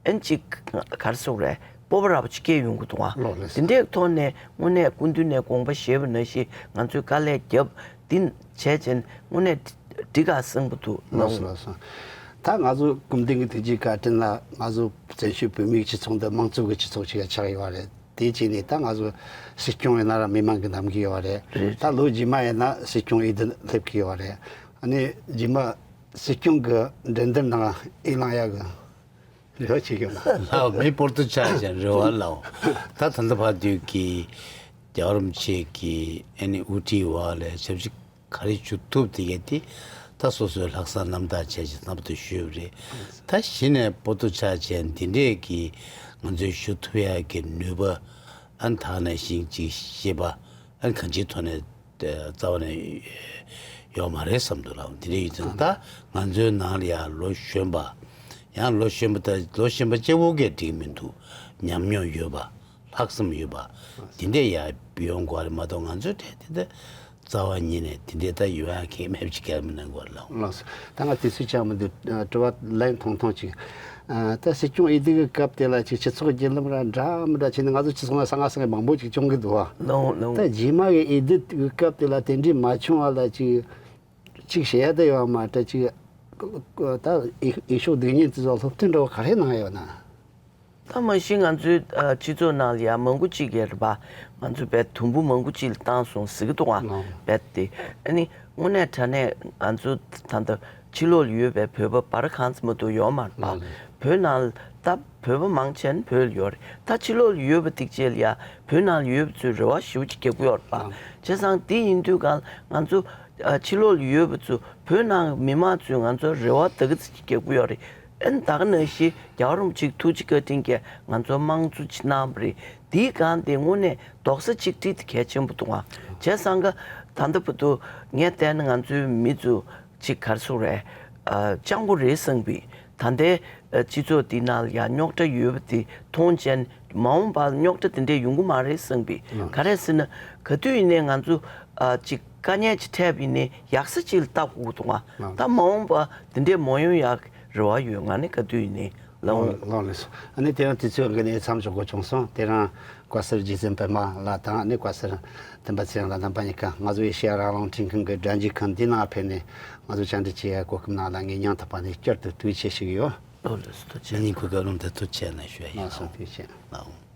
ཨན་ཅིག་ག་རེ་ཟེར་དགོས་རེད། སྤོབས་པ་ར་བ་ཅིག་སྐྱེས་ཡོང་གི་འདུག་ཨ། ལགས་ལགས། དེ་འདྲའི་ཐོག་ནས་དངོས་གནས་སྐུ་མདུན་ནས་དགོངས་པ་བཞེས་པ་ནང་བཞིན་ང་ཚོས་དཀའ་ལས་བརྒྱབ་འདི་བྱས་ཅན་དངོས་གནས་འགྲིག་ག་བསམ་གི་འདུག་ལགས་སོ་ལགས་སོ། ད་ང་ཚོ་སྐུ་མདུན་གྱི་ཐུགས་རྗེ་བཀའ་དྲིན་ལ་ང་ཚོ་བཙན་བྱོལ་བོད་མིའི་སྤྱི་ཚོགས་འདི་དམངས་གཙོ་གི་སྤྱི་ཚོགས་ཅིག་ལ་ཆགས་ཡོད་པ་རེད། དེའི་རྗེས་ནས་ད་ང་ཚོ་སྲིད་སྐྱོང་ཡིན་ན་ར་མི་མང་གིས་འདེམས་ཀྱི་ཡོད་པ་རེད། རེད། ད་ལོ་རྗེས་མ་ཡིན་ན་སྲིད་སྐྱོང་འོས་བསྡུ་སླེབས་ཀྱི་ཡོད་པ་རེད། ཨ་ནི་རྗེས་མ་སྲིད་སྐྱོང་གི་འགྲན་བསྡུར་ནང་ཨེ་ལངས་ཡག་གི་རེ་བ་བྱེད་ཀྱི་ཡོད་ན། ལའོ་མི་སྤོར་ཏོ་ཆགས་ཅན་རེ་བ་ལའོ། ད་ད་ལྟ་བར་དུ་གི་རྒྱལ་བ་རིན་པོ་ཆེ་གི་ཨ་ནི་དབུ་ཁྲིད་འོག་ལ་ཞབས་ཕྱི་ག་རེ་ཞུ་ཐུབ་དེ་གས་དེ་ད་སོ་སོའི་ལྷག་བསམ་རྣམ་དག་བྱས་ཅིག་རྣམ་པ་དུ་ཞུས་པ་རེད། ད་གཞི་ནས་སྤོར་ཏོ་ཆགས་ཅན་འདི་འདྲས་ཀྱི་ང་ཚོས་ཞུ་ཐུབ་ཡག་གི་ནུས་པ་ཨ་ནི་དག་ནས་ཤིང་ཅིག་ཤེས་པ་ཨ་ནི་གང་ཅིའི་ཐོག་ནས། རྩ་བ་ནས་ཡོད་མ་རེད་བསམ་འདུག་ལགས། དེ་འདྲ་ཡིན་ཙང་ད་ང་ཚོའི་ནང་ལ་ཡང་ལོ་གཞོན་པ་ཡང་ལོ་གཞོན་པ་ད་ལོ་གཞོན་པ་གཅིག་པོ་གིས་འགྲིག་མི་འདུག་ཉམས་མྱོང་ཡོད་པ་ལྷག་བསམ་ཡོད་པ་དེ་འདྲས་ཡང་ཡོང་དགོས་རེད་མ་གཏོགས་ང་ཚོའི་གྲས་དེ་འདྲ་རྩ་བ་ཉིད་ནས་དེ་འདྲས་ད་ཡོང་ཡག་གང་ཡང་མེད་པ་ཅིག་གལ་མི་གནང་དགོས་རེད་ལགས། ལགས་སོ། ད་ང་དུས་ཚོད་ཅང་མི་འདུག་དྲི་བ་ལན་ཐུང་ཐུང་ཅིག་ཨ་ད་སྲིད་སྐྱོང་འོས་བསྡུ་གི་སྐབས་དེ་ལ་ཅིག་སྤྱི་ཚོགས་བརྒྱུད་ལམ་ར་འདྲ་མི་འདྲ་བྱས་ནས་ང་ཚོ་སྤྱི་ཚོགས་ནང་གསང་སྔགས་གསང་མཁན་མང་པོ་ཅིག་བྱུང་གི་འདུག་བ། ལོང་ལོང་། ད་རྗེས་མ་གི་འོས་བསྡུ་གི་སྐབས་དེ་ལ་དེ་འདྲས་མ་བྱུང་བ་ལ་ཅིག་ཅིག་བཤད་ཡ་ད་ཡོད་མ་རེད། ཅིག་ ད་ཡེ་ཤུ་སྡིག་ཉེས་དེ་ཚོ་སློབ་སྟོན་འདྲ་བོ་ག་རེ་གནང་ཡོད་ན། ད་མ་གཞི་ང་ཚོའི་ཨ་སྤྱི་ཚོགས་ནང་ལ་ཡང་མང་པོ་ཅིག་གིས་རེད་པ། ང་ཚོ་བས་དུམ་བུ་མང་པོ་ཅིག་ལ་བཏང་སོང་ཟེར་གི་འདུག་ཨ། ལགས། རྦད་དེ་ཨ་ནི་དངོས་གནས་དྲང་གནས་ང་ཚོ་ད་ལྟ་ཕྱི་ལོགས་ལ་ཡོད་པའི་བོད་པ་བར་གང་ཙམ་མ་གཏོགས་ཡོད་མ་རེད་པ། ལགས། བོད་ནང་ལ་ད་བོད་པ་མང་ཆེ་ནི་བོད་ལ་ཡོད་རེད། ད་ཕྱི་ལོགས་ལ་ཡོད་པ་དེ་གཅིག་ལ་ཡ་བོད་ནང་ལ་ཡོད་པ་ཚོས་རེ་བ་ཞེ་པོ་ཅིག་རྒྱག་གི་ཡོད་རེད་པ། ལགས། བྱས་ཙང་དེ་ཡིན་དུས་གང་ང་ཚོ་ཨ་ཕྱི་ལོགས་ལ་ཡོད་པ་ཚོ་བོད་ནང་མི་མང་ཚོས་ང་ཚོར་རེ་བ་ད་ག་ཚོད་ཅིག་རྒྱག་གི་ཡོད་རེད། ཨ་ནི་ད་ག་ནང་བཞིན་རྒྱལ་བ་རིན་པོ་ཆེས་ཐུགས་རྗེ་བཀའ་དྲིན་གྱིས་ང་ཚོར་དམངས་གཙོ་ཅིག་གནང་བ་རེད། དེའི་སྒང་དེ་དངོས་གནས་རྡོག་རྩ་གཅིག་སྒྲིལ་དེ་གལ་ཆེན་པོ་འདུག་ཨ། བྱས་ཙང་ཀ་ད་ལྟ་བར་དུ་ངས་བལྟས་ན་ང་ཚོའི་མི་ཚོ་ཅིག་ག་རེ་ཟེར་དགོས་རེད། ཨ་སྤྱང་པོ་རེད་བསམ་པའི་ད་ལྟའི་ཨ་སྤྱི་ཚོགས་འདི་ནང་ལ་ཡང་རྙོག་དྲ་ཡོད་པ་དེ་མཐོང་བྱས་ནས་མ་འོངས་པར་རྙོག་དྲ་དེ་འདྲས་ཡོང་གི་མ་རེད་བསམ་པའི། ཨ། ག་རེ་ཟེར་ན་ག་དུས་ཡིན་ནའི་ང་ཚོ་ཨ་ཅིག་དཀའ་ངལ་ཅིག་འཕྲད་པ་ཡིན་ནའི་ཡག་ས་ཅིག་ལ་ལྟ་དགོས་ཀྱི་འདུག་ཨ། ཨ། ད་མ་འོངས་པ་དེ་འདྲས་མ་ཡོང་ཡག་རེ་བ་ཡོད། ང་ནི་ག་དུས་ཡིན་ནའི་ལགས་འོང་། ལགས་ལགས་ལགས་སོ། ཨ་ནི་དེ་རིང་དུས་ཚོད་འགོར་ནས་མཚམས་འཇོག་དགོས་བྱུང་སོང་། དེ་རིང་བཀའ་ཟུར་རྗེ་བཙུན་པད་མ་ལགས་དང་ཨ་ནི་བཀའ་ཟུར་སྟོན་པ་ཚེ་རིང་ལགས་དང་པ་གཉིས་ཀ་ང་ཚོ་ཨེ་ཤེ་ཡ་རང་དབང་འཕྲིན་ཁང་གི་སྒྲ་འཇུག་ཁང་འདི་ནང་ཕེབས་ནས་ང་ཚོ་བཅར་འདྲི་བྱེད་ཡ་གོ་སྐབས་གནང་ལ་ངས་སྙིང་ཐག་པ་ནས་བསྐྱར་དུ་ཐུགས་རྗེ་ཆེ་ཞུ་གི་ཡོད། ལགས་ལགས་སོ། ཐུགས་རྗེ་ཆེ། ངས་ཁུ་ག་རུང་དུ་ཐུགས་རྗེ་ཆེ་ནས་ཞུ་ཡ་ཡིན། ལགས་སོ། ཐུགས་རྗེ་ཆེ། ལགས་འོང་།